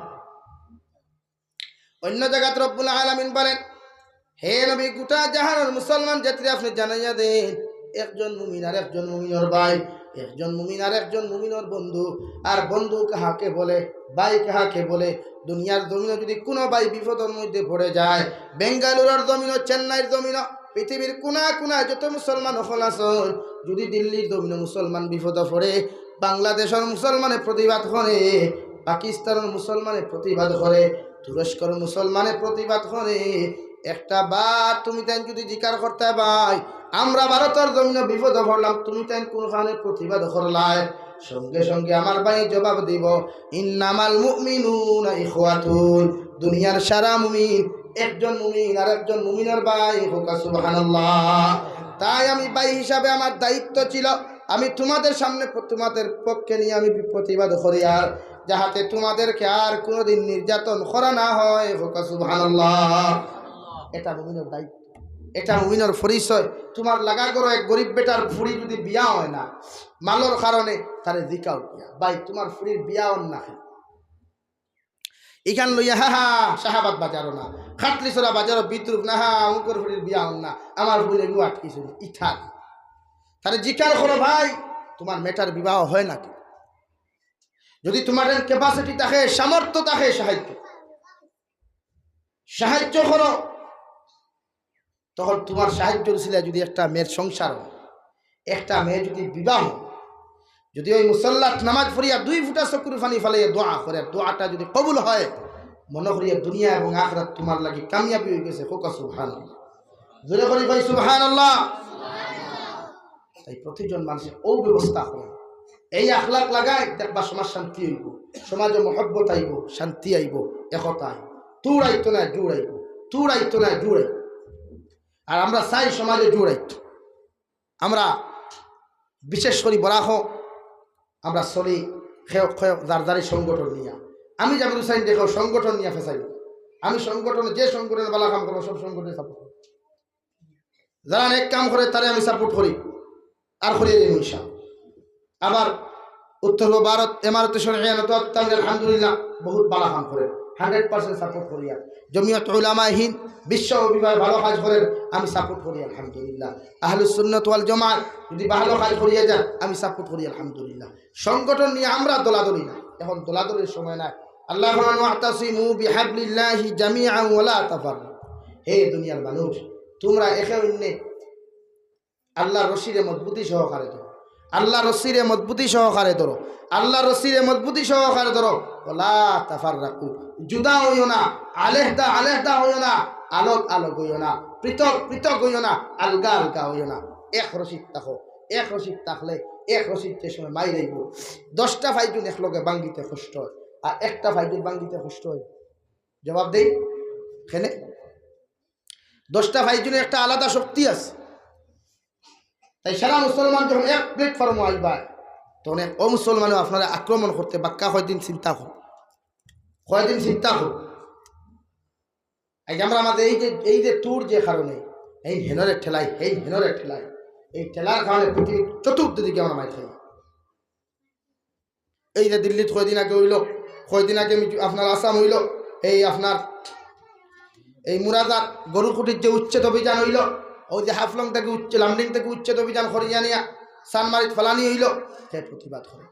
অন্য জাগাত রব্বুল আলামিন বলেন, হে নবী, গোটা জাহানর মুসলমান জাতিরে আপনি জানাইয়া দেন, একজন মুমিন আর একজন মুমিনর ভাই, একজন মুমিন আর একজন মুমিনর বন্ধু। আর বন্ধু কাহাকে বলে, ভাই কাহাকে বলে? দুনিয়ার জমিনো যদি কোনো ভাই বিপদর মধ্যে পড়ে যায়, বেঙ্গালুরুর জমিনো, চেন্নাইর জমিনো, পৃথিবীর কোনা কোনায় যত মুসলমান অকল আছইন, যদি দিল্লির জমিনো মুসলমান বিপদো পড়ে, বাংলাদেশর মুসলমানে প্রতিবাদ করে, পাকিস্তানর মুসলমানে প্রতিবাদ করে, তুরস্কর মুসলমানে প্রতিবাদ করে। একটা বার তুমি তাইন যদি জিকার করতে ভাই, আমরা ভারতর জমিনো বিপদো পড়লাম, তুমি তাইন কোনখানে প্রতিবাদ করলায়? সঙ্গে সঙ্গে আমার ভাই জবাব দিব, ইন্নামাল মুমিনুনা ইখওয়াতুন। দুনিয়ার সারা মুমিন একজন মুমিন আর একজন মুমিনর ভাই, কউক্কা সুবহানাল্লাহ। তাই আমি ভাই হিসাবে আমার দায়িত্ব ছিল, আমি তোমাদের সামনে প-, তোমাদের পক্ষে নিয়ে আমি বি-, প্রতিবাদ করি, আর যাহাতে তোমাদেরকে আর কোনোদিন নির্যাতন করা না হয়, কউক্কা সুবহানাল্লাহ। এটা মুমিনর দায়িত্ব, এটা মুমিনর পরিচয়। তোমার লাগা করো এক গরিব বেটার ফুড়ি যদি বিয়া হয় না মালর কারণে, তারে জিকাও কিয়া, ভাই, তোমার ফুড়ির বিয়া অর না কেনে? ইখান লইয়া হা হা শাহাবাদ বাজারো না, খাটলিছড়া বাজারো বিদ্রুপ না, হা, উনকর ফুড়ির বিয়া অর না, আমার ফুড়ির বিয়া আটকিছে না, ইঠার। তারে জিকার করো, ভাই, তোমার মেটার বিবাহ হয় নাকি? যদি তোমার ক্যাপাসিটি থাকে, সামর্থ্য থাকে, সাহায্য, সাহায্য করো। তখন তোমার সাহায্যর উসিলায় যদি একটা মেয়ের সংসার হয়, একটা মেয়ে যদি বিবাহ হয়, যদি ওই মুসল্লাত নামাজ পড়িয়া দুই ফুটা চকুর পানি ফালাইয়া দোয়া করে, আর দোয়াটা যদি কবুল হয়, মনো করিয়া দুনিয়া এবং আখিরাত তোমার লাগি কামিয়াবি হয়ে গেছে। কউক্কা সুবহানাল্লাহ। জোরে করি কই সুবহানাল্লাহ। তাই প্রতিজন মানুষে ও ব্যবস্থা করে, এই আখলাক লাগায়, দেখবা সমাজ শান্তি হইব, সমাজে মহব্বত আইব, শান্তি আইব, একতা আইব। তুড়াইতো না জুড়াইব, তুড়াইতো না জুড়াইব। আর আমরা চাই সমাজে জুড়াইতো। আমরা বিশেষ করি বরাক, আমরা চলি খেয়ে খেয়ে যার যারই সংগঠন নিয়া। আমি জাবির হুসাইন দেখো সংগঠন নিয়া ফেসাই, আমি সংগঠনে, যে সংগঠনে ভালা কাম করবো, সব সংগঠনে সাপোর্ট করি। যারা নেক কাম করে, তারে আমি সাপোর্ট করি, আর করি এই নিশা। আবার উত্তর পূর্ব ভারত এমারতে শরঈয়া নতওয়াত তাবলিগ, আলহামদুলিল্লাহ, বহুত ভালা কাম করে, হান্ড্রেড পার্সেন্ট সাপোর্ট করি। আর জমিয়ত উলামায়ে হিন্দ বিশ্ব বিভাগে ভালো কাজ করে, আমি সাপোর্ট করি, আলহামদুলিল্লাহ। আহলুস সুন্নাত ওয়াল জামাত যদি ভালো কাজ করিয়া যায়, আমি সাপোর্ট করি, আলহামদুলিল্লাহ। সংগঠন নিয়ে আমরা দলাদলি না, এখন দলাদলির সময় নাই। আল্লাহ ফরমান, "ওয়াতাসিমু বিহাবলিল্লাহি জামিআন ওয়ালা তাফাররাকু।" হে দুনিয়ার মানুষ, তোমরা একে অন্যে আল্লাহর রশিরে মজবুতি সহকারে ধরো, আল্লাহর রশিরে মজবুতি সহকারে ধরো, আল্লাহর রশিরে মজবুতি সহকারে ধরো। ওয়ালা তাফাররাকু, জুদা হইও না, আলেহদা আলেহদা হইও না, আলোক আলোক হইও না, পৃথক পৃথক হইও না, আলগা আলগা হইও না। এক রশিত থাকো, এক রশিত থাকলে এক রশিত যে সময় মাইর আইব। দশটা ফাইজুন একলগে ভাঙ্গিতে কষ্ট হয়, আর একটা ফাইজুন ভাঙ্গিতে কষ্ট হয়। জবাব দেই, কেনে? দশটা ফাইজুনের একটা আলাদা শক্তি আছে। তাই সারা মুসলমান যখন এক প্ল্যাটফর্মে আইবা, তখন এক অমুসলমানও আপনারে আক্রমণ করতে বাক্কা কয়দিন চিন্তা করো, কয়দিন চিন্তা করো। আজ আমরা আমাদের এই যে, এই যে তুর যে কারণে, এই হেনরে ঠেলাই, এই হেনরে ঠেলাই, এই ঠেলার কারণে পৃথিবীর চতুর্থ দিকে আমরা মাইর খাই। এই যে দিল্লিত কয়দিন আগে হইল, কয়দিন আগে মিজো-, আপনার আসাম হইল, এই আপনার এই মুরাদাত গরুকুটির যে উচ্ছেদ অভিযান হইল, ওই যে হাফলং থেকে উচ্ছেদ, লামডিং থেকে উচ্ছেদ অভিযান করিয়া নিয়া সানমারিত ফালানি হইল, সে প্রতিবাদ করে।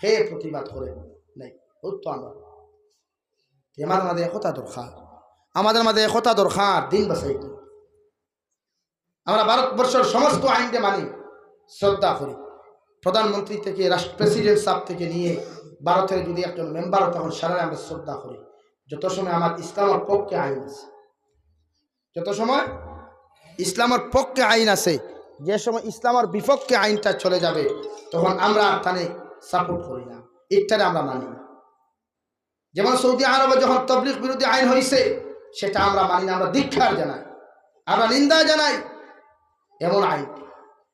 কে প্রতিবাদ করে? নাই। অউ তো আমরা। আমাদের মাঝে একতা দরকার, আমাদের মাঝে একতা দরকার, দিন বাঁচাইতে। আমরা ভারতবর্ষর সমস্ত আইনরে মানি, শ্রদ্ধা করি। প্রধানমন্ত্রী থেকে রাষ্ট্র প্রেসিডেন্ট সাহেব থেকে নিয়ে ভারতের যদি একজন মেম্বার হয়, তখন সারারে আমরা শ্রদ্ধা করি। যত সময় আমার ইসলামের পক্ষে আইন আছে, যত সময় ইসলামের পক্ষে আইন আছে, যে সময় ইসলামের বিপক্ষে আইনটা চলে যাবে, তখন আমরা আর তানে সাপোর্ট করি না, ইটারে আমরা মানি না। যেমন সৌদি আরবে যখন তবলিগ বিরোধী আইন হইছে, সেটা আমরা মানি না, আমরা ধিক্কার জানাই, আমরা নিন্দা জানাই। এমন আইন,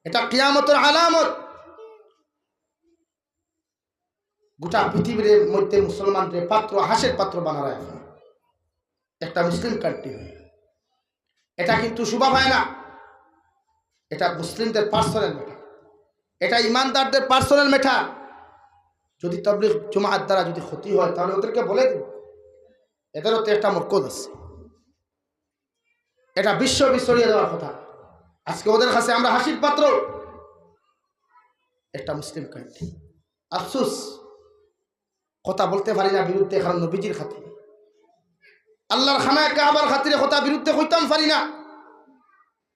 এটা কিয়ামতের আলামত। গোটা পৃথিবীর মধ্যে মুসলমানরে পাত্র, হাসির পাত্র বানারা এখন। একটা মুসলিম কান্ট্রি হয়ে এটা কিন্তু শোভা পায় না। এটা মুসলিমদের পার্সোনাল ম্যাটার, এটা ইমানদারদের পার্সোনাল ম্যাটার। যদি তবলিগ জমাআত দ্বারা যদি ক্ষতি হয়, তাহলে ওদেরকে বলে দিন, এদেরও তো একটা মরকজ আছে, এটা বিশ্ব বিস্তরিয়ে দেওয়ার কথা। আজকে ওদের কাছে আমরা হাসির পাত্র, একটা মুসলিম কান্ট্রি। আফসোস, কথা বলতে পারি না বিরুদ্ধে, কারণ নবীজির খাতিরে, আল্লাহর খানায়ে কাবার খাতিরে কথা বিরুদ্ধে কইতাম পারি না।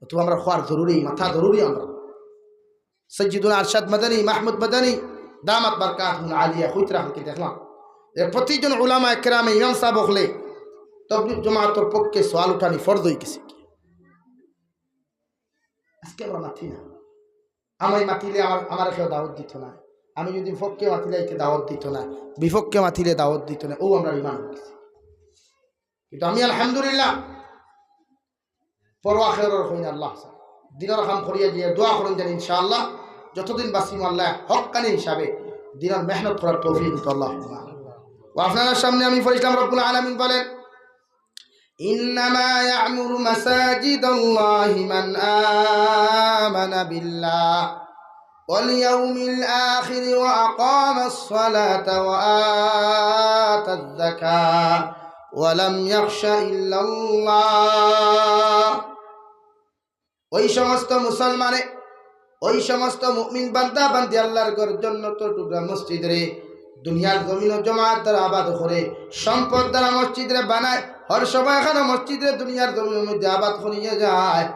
অথবা আমরা কওয়ার জরুরি, মাতা জরুরি আমরা। সৈয়দুনা আরশাদ মাদানী, মাহমুদ মাদানী, দামাত বারকাতুহুমুল আলিয়া, কইতরা কি দেখলাম যে প্রতিজন উলামায়ে কেরামে ইমাম সাহেব অকলে তবলিগ জমাতর পক্ষে সওয়াল উঠানি ফরজ হয়ে গেছে। আজকে আমরা মাতি না। আমি মাতিলে আমার, আমার কেউ দাওয়াত দিত না। আমি যদি পক্ষে মাতিলে একে দাওয়াত দিত না, বিপক্ষে মাতিলে দাওয়াত দিত না। ও আমরা ইমান হয়ে গেছে। কিন্তু আমি আলহামদুলিল্লাহ পরোয়া খেরর হইন আল্লাহ। দিনর কাম করিয়া দিয়ে দোয়া করুন যেন ইনশাআল্লাহ যতদিন বাঁচিমু আল্লাহ হক্কানি হিসাবে দিনর মেহনত করার তৌফিক দিত আল্লাহ। ও আপনার সামনে আমি পড়ছিলাম, রব্বুল আলামিন বলেন, إنما يعمر مساجد الله من آمن بالله واليوم الآخر وأقام الصلاة وآتى الزكاة ولم يخش إلا الله। ওই সমস্ত মুসলমানে, ওই সমস্ত মুমিন বান্দা বান্দি আল্লাহর ঘর জন্নতর টুকরা মসজিদরে দুনিয়ার জমিনো জমাত দ্বারা আবাদ করে, সম্পদ দ্বারা মসজিদরে বানায়, হর সময় এখানো মসজিদরে দুনিয়ার জমিনর মধ্যে আবাদ করিয়া যায়।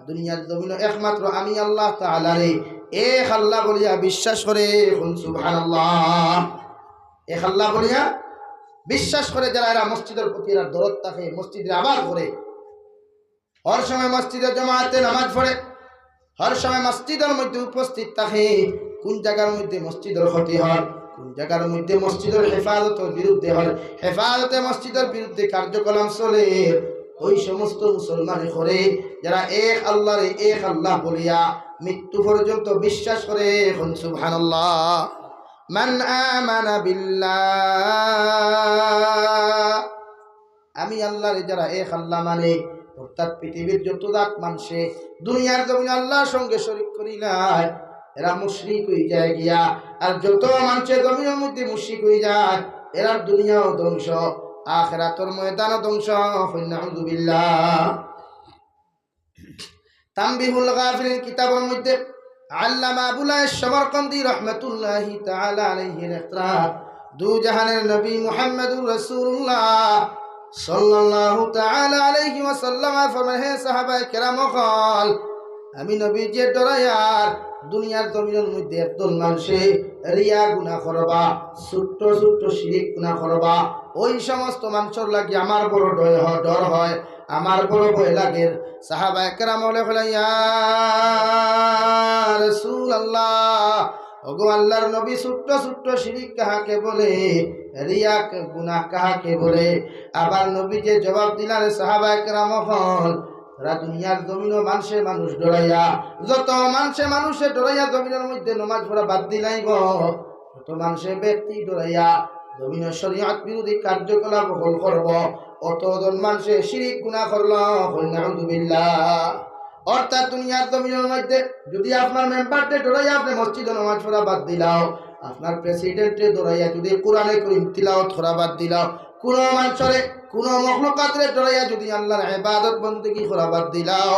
দুনিয়ার জমিনো একমাত্র আমি আল্লাহ তাআলারে এক আল্লাহ বলিয়া বিশ্বাস করে, এখন সুবহানাল্লাহ, এক আল্লাহ বলিয়া বিশ্বাস করে যারা, এরা মসজিদর প্রতি এরা দরদ থাকে, মসজিদরে আবাদ করে, হর সময় মসজিদে জমাতে নামাজ পড়ে, হর সময় মসজিদর মধ্যে উপস্থিত থাকে। কোন জাগার মধ্যে মসজিদর ক্ষতি হয়, কোন জাগার মধ্যে মসজিদর হেফাজতর বিরুদ্ধে হয়, হেফাজতে মসজিদর বিরুদ্ধে কার্যকলাপ চলে, ওই সমস্ত মুসলমানে করে যারা এক আল্লাহরে এক আল্লাহ বলিয়া মৃত্যু পর্যন্ত বিশ্বাস করে, এখন সুবহানাল্লাহ। মান আমানা বিল্লাহ, আমি আল্লাহরে যারা এক আল্লাহ মানে, অর্থাৎ পৃথিবীর যত জাত মানষে দুনিয়ার জমিন আল্লাহর সঙ্গে শরিক করিলায়, এরা মুশরিক হয়ে যায় গিয়া। আর যত মানষে জমিনর মধ্যে মুশরিক হয়ে যায়, এরার দুনিয়াও ধ্বংস, আখেরাতর ময়দানও ধ্বংস। নাউযুবিল্লাহ। তানবিহুল গাফিলিন কিতাবর মধ্যে আল্লামা আবুল আয়েশ সমরকন্দি রহমতুল্লাহি তাআলা আলাইহি লেখরা, দু জাহানের নবী মুহাম্মদুর রাসূলুল্লাহ সাল্লাল্লাহু তাআলা আলাইহি ওয়াসাল্লাম ফরমায়, হে সাহাবায়ে কেরাম অকল, আমি নবীজিয়ে ডরাইয়ার দুনিয়ার জমিনর মধ্যে একদল মানষে রিয়া গুনা করবা, ছোট্ট ছোট্ট শিরিক গুনা করবা, ওই সমস্ত মানষর লাগি আমার বড় ডর হয়, ডর হয়, আমার বড় ভয় লাগের। সাহাবায়ে কেরাম অকলে কইলা, ইয়া রাসূলুল্লাহ, ওগো আল্লাহর নবী, ছোট্ট ছোট্ট শিরিক কাহাকে বলে, রিয়া গুনাহ কাহাকে বলে? আবার নবীজিয়ে জবাব দিলা, রে সাহাবায়ে কেরাম অকল, তারা দুনিয়ার জমিনো মানষে মানুষ ডরাইয়া, যত মানষে মানুষে ডরাইয়া জমিনর মধ্যে নমাজ পড়া বাদ দিলাইবো, যত মানষে ব্যক্তি ডরাইয়া জমিনো শরিয়ত বিরোধী কার্যকলাপ অকল করবো, অতজন মানষে শিরিক গুনা করলো। নাউযুবিল্লাহ। অর্থাৎ দুনিয়ার জমিনর মধ্যে যদি আপনার মেম্বাররে ডরাইয়া আপনে মসজিদো নমাজ পড়া বাদ দিলাও, আপনার প্রেসিডেন্টরে ডরাইয়া যদি কোরআনে করিম তিলাওয়াত করা বাদ দিলাও, কোনো মানষরে, কোনো মখলুকাতরে ডরাইয়া যদি আল্লাহর ইবাদত বন্দেগি করা বাদ দিলাও,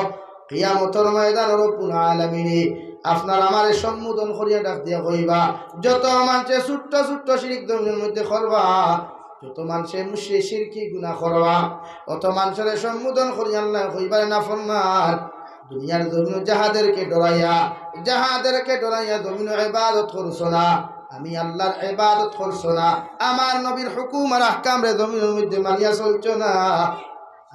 কিয়ামতর ময়দানো রব্বুল আলামিনে আপনার আমারে সম্বোধন করিয়া ডাক দিয়া কইবা, যত মানষে ছোট্ট ছোট্ট শিরিক জমিনর মধ্যে করবা, যত মানষে মুশরিক শিরকি গুনাহ করবা, অত মানষরে সম্বোধন করিয়া আল্লায় কইবা, নাফরমান, দুনিয়ার জমিনো যাহাদেরকে ডরাইয়া, যাহাদেরকে ডরাইয়া জমিনো ইবাদত করছো না, আমি আল্লাহর ইবাদত করছো না, আমার নবীর হুকুম আর আহকামরে জমিনর মধ্যে মানিয়া চলছো না,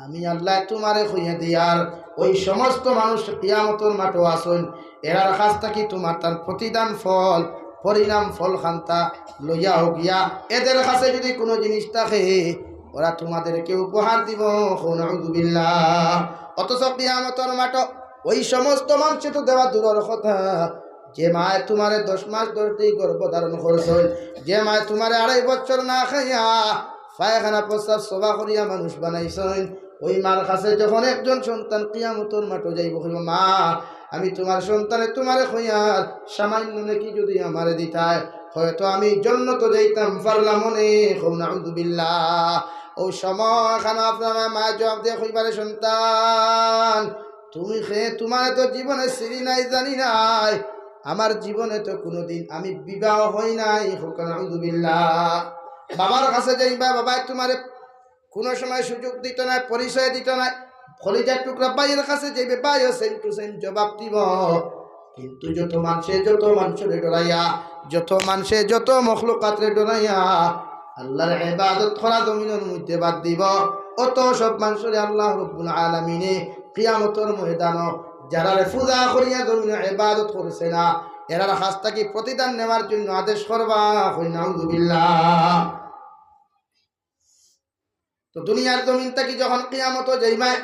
আমি আল্লায় তুমারে কইয়া দিয়ার, ওই সমস্ত মানুষ কিয়ামতর মাঠো আছইন, এরার কাছ থাকি তুমার তার প্রতিদান ফল, পরিণাম ফল খান্তা লইয়া হগিয়া, এদের কাছে যদি কুনু জিনিস থাকে, ওরা তুমাদেরকে উপহার দিবো। কও নাউযুবিল্লাহ। অথচ কিয়ামতর মাঠো ওই সমস্ত মানষে তো দেওয়া দূরর কথা, যে মায় তুমারে দশ মাস দশ দিন গর্ভ ধারণ করছইন, যে মায় তুমারে আড়াই বছর না খাইয়া পায়খানা প্রস্রাব সবা করিয়া মানুষ বানাইছইন, ওই মার কাছে যখন একজন সন্তান কিয়ামতর মাঠো যাইবো, কইবো, "মা, আমি তুমার সন্তানে তুমারে কইয়ার সামান্য নেকি যদি আমারে দিতায়, হয়তো আমি জন্নতো যাইতাম পারলাম অনে।" কও নাউযুবিল্লাহ। ওই সময় খানো আপনার মায় জবাব দিয়া কইবা, "রে সন্তান, তুমি খে, তুমারে তো জীবনে চিনি নাই, জানি নাই, আমার জীবনে তো কুনুদিন আমি বিবাহ হই নাই।" কও নাউযুবিল্লাহ। বাবার কাছে যাইবা, বাবায় তুমারে কুনু সময় সুযোগ দিতো নায়, পরিচয় দিতো নায়। কলিজার টুকরা ভাইর কাছে যাইবে, ভাইও same to same জবাব দিবো। কিন্তু যত মানষে যত মানষরে ডরাইয়া, যত মানষে যত মখলুকাতরে ডরাইয়া আল্লাহর ইবাদত করা জমিনর মধ্যে বাদ দিবো, অত সব মানষরে আল্লাহ রাব্বুল আলামিনে কিয়ামতর ময়দানো যারারে পূজা করিয়া জমিনো ইবাদত করছে না, এরার কাছ থাকি প্রতিদান নেওয়ার জন্য আদেশ করবা। কও নাউযুবিল্লাহ। তো দুনিয়ার জমিন থাকি যখন কিয়ামতো যাইবায়,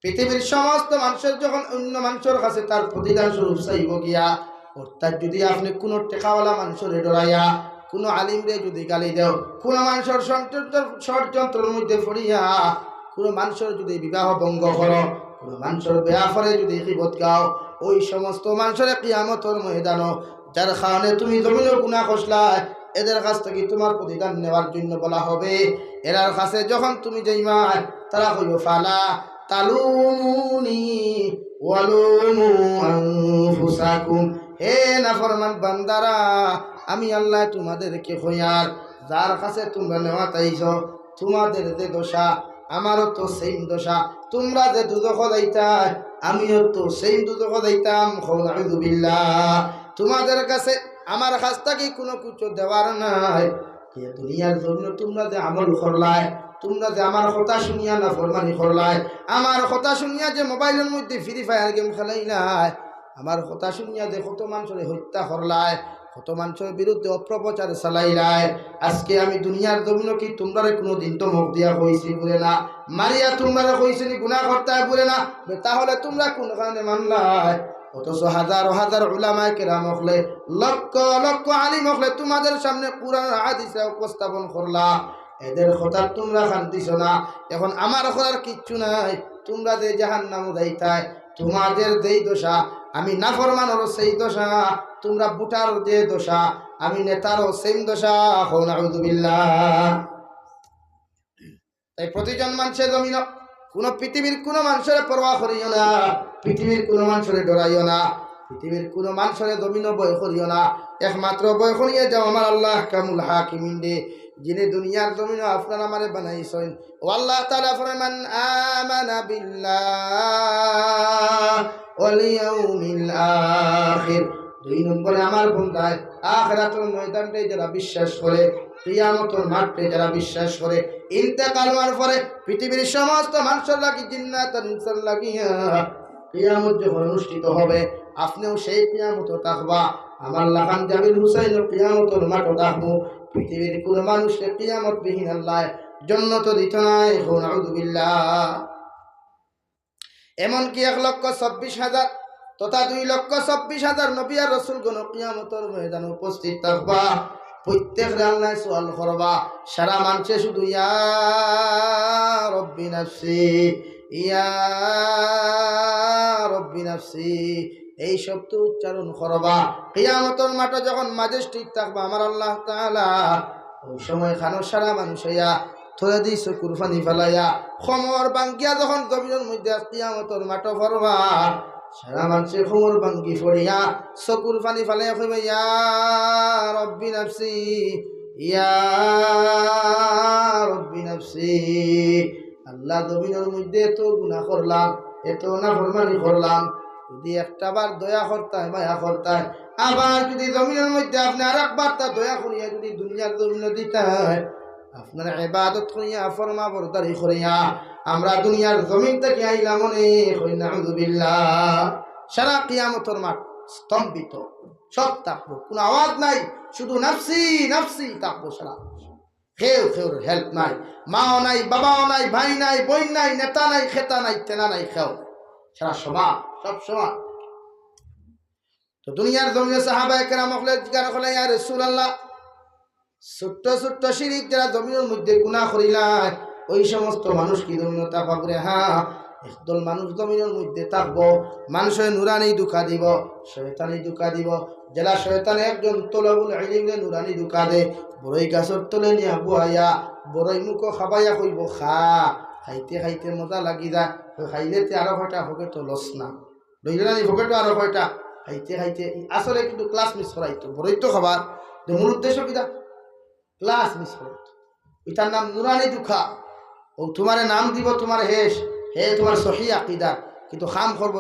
পৃথিবীর সমস্ত মানষর যখন অন্য মানষর কাছে তার প্রতিদান স্বরূপ চাইবো গিয়া, অর্থাৎ যদি আপনে কুনু টেকাওয়ালা মানষরে ডরাইয়া, কুনু আলিমরে যদি গালি দেও, কুনু মানষর ষড়যন্ত্র, ষড়যন্ত্রর মধ্যে পড়িয়া, কুনু মানষর যদি বিবাহ ভঙ্গ করো, কুনু মানষর বেয়াপারে যদি গীবত গাও, ওই সমস্ত মানষরে কিয়ামতর ময়দানো যার কারণে তুমি জমিনো গুনাহ করছলায়, এদের কাছ থাকি তুমার প্রতিদান নেওয়ার জন্য বলা হবে। এরার কাছে যখন তুমি যাইবায়, তারা কইবো, "ফালা তালুমুনি ওয়ালুমু আনফুসাকুম।" হে নাফরমান বান্দারা, আমি আল্লায় তুমাদেরকে কইয়ার, যার কাছে তুমরা নেওয়াত আইছো, তুমাদের যে দশা, আমারও তো same দশা। তুমরা যে দুজখো যাইতায়, আমিও তো same দুজখো যাইতাম। কও নাউযুবিল্লাহ। তুমাদের কাছে আমার কাছ থাকি কুনু কিছু দেওয়ার নাই। এ দুনিয়ার জমিনো তুমরা যে আমল করলায়, তুমরা যে আমার কথা শুনিয়া নাফরমানি করলায়, আমার কথা শুনিয়া যে মোবাইলর মধ্যে Free Fire game খেলাইলায়, আমার কথা শুনিয়া যে কত মানষরে হত্যা করলায়, কত মানষর বিরুদ্ধে অপপ্রচার চালাইলায়, আজকে আমি দুনিয়ার জমিনো কি তুমরারে কুনুদিন ধমক দিয়া কইছি বুলে না, মারিয়া তুমরারে কইছি নি গুনাহ করতায় বুলে না, বে তাহলে তুমরা কুন কারণে মানলায়? অথচ হাজারো হাজার উলামায়ে কেরাম অকলে, লক্ষ লক্ষ আলিম অকলে তুমাদের সামনে কুরআন আর হাদিসে উপস্থাপন করলা, এদের কথার তুমরা কান দিছো না। এখন আমার করার কিচ্ছু নাই, তুমরা যে জাহান্নামো যাইতায়, তুমাদের যেই দশা, আমি নাফরমানরও সেই দশা, তুমরা ভোটারর যে দশা, আমি নেতারও same দশা। কও নাউযুবিল্লাহ। তাই প্রতিজন মানষে জমিনো, কুনু পৃথিবীর কুনু মানষরে পরোয়া করিও না, পৃথিবীর কুনু মানষরে ডরাইও না, পৃথিবীর কুনু মানষরে জমিনো ভয় করিও না, একমাত্র ভয় করিয়া যাও আমার আল্লাহ আহকামুল হাকিমিনরে, যিনি দুনিয়ার জমিনো আপনার আমারে বানাইছইন। ও আল্লাহ তাআলা ফরমান, "আমানা বিল্লাহ ওয়াল ইয়াউমিল আখির।" দুই নম্বরে আমার বন্দায় আখিরাতুর ময়দানরে যারা বিশ্বাস করে, কিয়ামতর মাঠরে যারা বিশ্বাস করে, ইন্তেকাল হওয়ার পরে পৃথিবীর সমস্ত মানষর লাগি, জিন্নাত আর ইনসান লাগিয়া কিয়ামত যখন অনুষ্ঠিত হবে, আপনেও সেই কিয়ামতো থাকবা। আমার লাখান জামিল হুসাইনও কিয়ামতর মাঠো থাকবো। পৃথিবীর কুনু মানষরে কিয়ামত বিহীন আল্লায় জন্নতো দিতো নায়। কও নাউযুবিল্লাহ। এমনকি এক লক্ষ চব্বিশ হাজার তথা দুই লক্ষ চব্বিশ হাজার নবী আর রসুলগণ কিয়ামতর ময়দানো উপস্থিত থাকবা। প্রত্যেকরে আল্লায় সওয়াল করবা। সারা মানষে শুধু ইয়া রব্বি নাফসি, ইয়া রব্বি নাফসি, এই শব্দ উচ্চারণ করবা। কিয়ামতর মাঠো যখন ম্যাজিস্ট্রেট থাকবা আমার আল্লাহ তাআলা, ওই সময় খানো সারা মানুষ আইয়া থুড়া দি চকুর পানি ফালাইয়া, কমর ভাঙ্গিয়া যখন জমিনর মধ্যে কিয়ামতর মাঠো পড়বা, সারা মানষে কোমর ভাঙ্গি পড়িয়া চকুর পানি ফালাইয়া কইবা, "ইয়া রব্বি নাফসি, ইয়া রব্বি নাফসি।" আল্লাহ, জমিনর মধ্যে এত গুনাহ করলাম, এত নাফরমানি করলাম, যদি একটা বার দয়া করতায়, মায়া করতায়, আবার যদি জমিনর মধ্যে আপনে আরেকবার তা দয়া করিয়া যদি দুনিয়ার জমিনো দিতায়, আপনার ইবাদত করিয়া, ফরমাবরদারি করিয়া আমরা দুনিয়ার জমিন থাকি আইলাম অনে, কই নাউজুবিল্লাহ। সারা কিয়ামতর মাঠ স্তম্ভিত, সব থাকবো, কোনো আওয়াজ নাই, শুধু নাফসি নাফসি থাকবো সারা। কেউ কেউর হেল্প নাই, মাও নাই, বাবাও নাই, ভাই নাই, বইন নাই, নেতা নাই, খেতা নাই, তেনা নাই, কেউ নাই। সারা সমান, সব সমান। তো দুনিয়ার জমিনে সাহাবায়ে কেরাম অকলে জিজ্ঞাসা করলা, "ইয়া রাসূলুল্লাহ, ছোট্ট ছোট্ট শিরিক যারা জমিনর মধ্যে গুনাহ করিলায়, ওই সমস্ত মানুষ কি জমিনো থাকবা বুলে?" হ্যাঁ, একদল মানুষ জমিনর মধ্যে থাকবো, মানুষে নুরানি ধোঁকা দিব, শয়তানি ধোঁকা দিব। যেলা শয়তানে একজন তলবুল ইলিমরে নুরানি ধোঁকা দে, বড়ই গাছর তলে নিয়া বওয়াইয়া, বড়ই মুখো খাবাইয়া কইবো, "খা।" খাইতে খাইতে মজা লাগি যায়, কয়, "খাইলে তে আরো কয়টা পকেটো লস না।" লইলে না নি পকেটো আরো কয়টা? খাইতে খাইতে ই আসলে কিন্তু ক্লাস মিস করাইতো, বড়ই তো খাবার, তো মূল উদ্দেশ্য কিতা? ক্লাস মিস করাইতো। ইটার নাম নুরানি ধোঁকা। ও তোমারে নাম দিব তোমার হেশ, হে তোমার সহি আকিদা, কিন্তু কাম করবো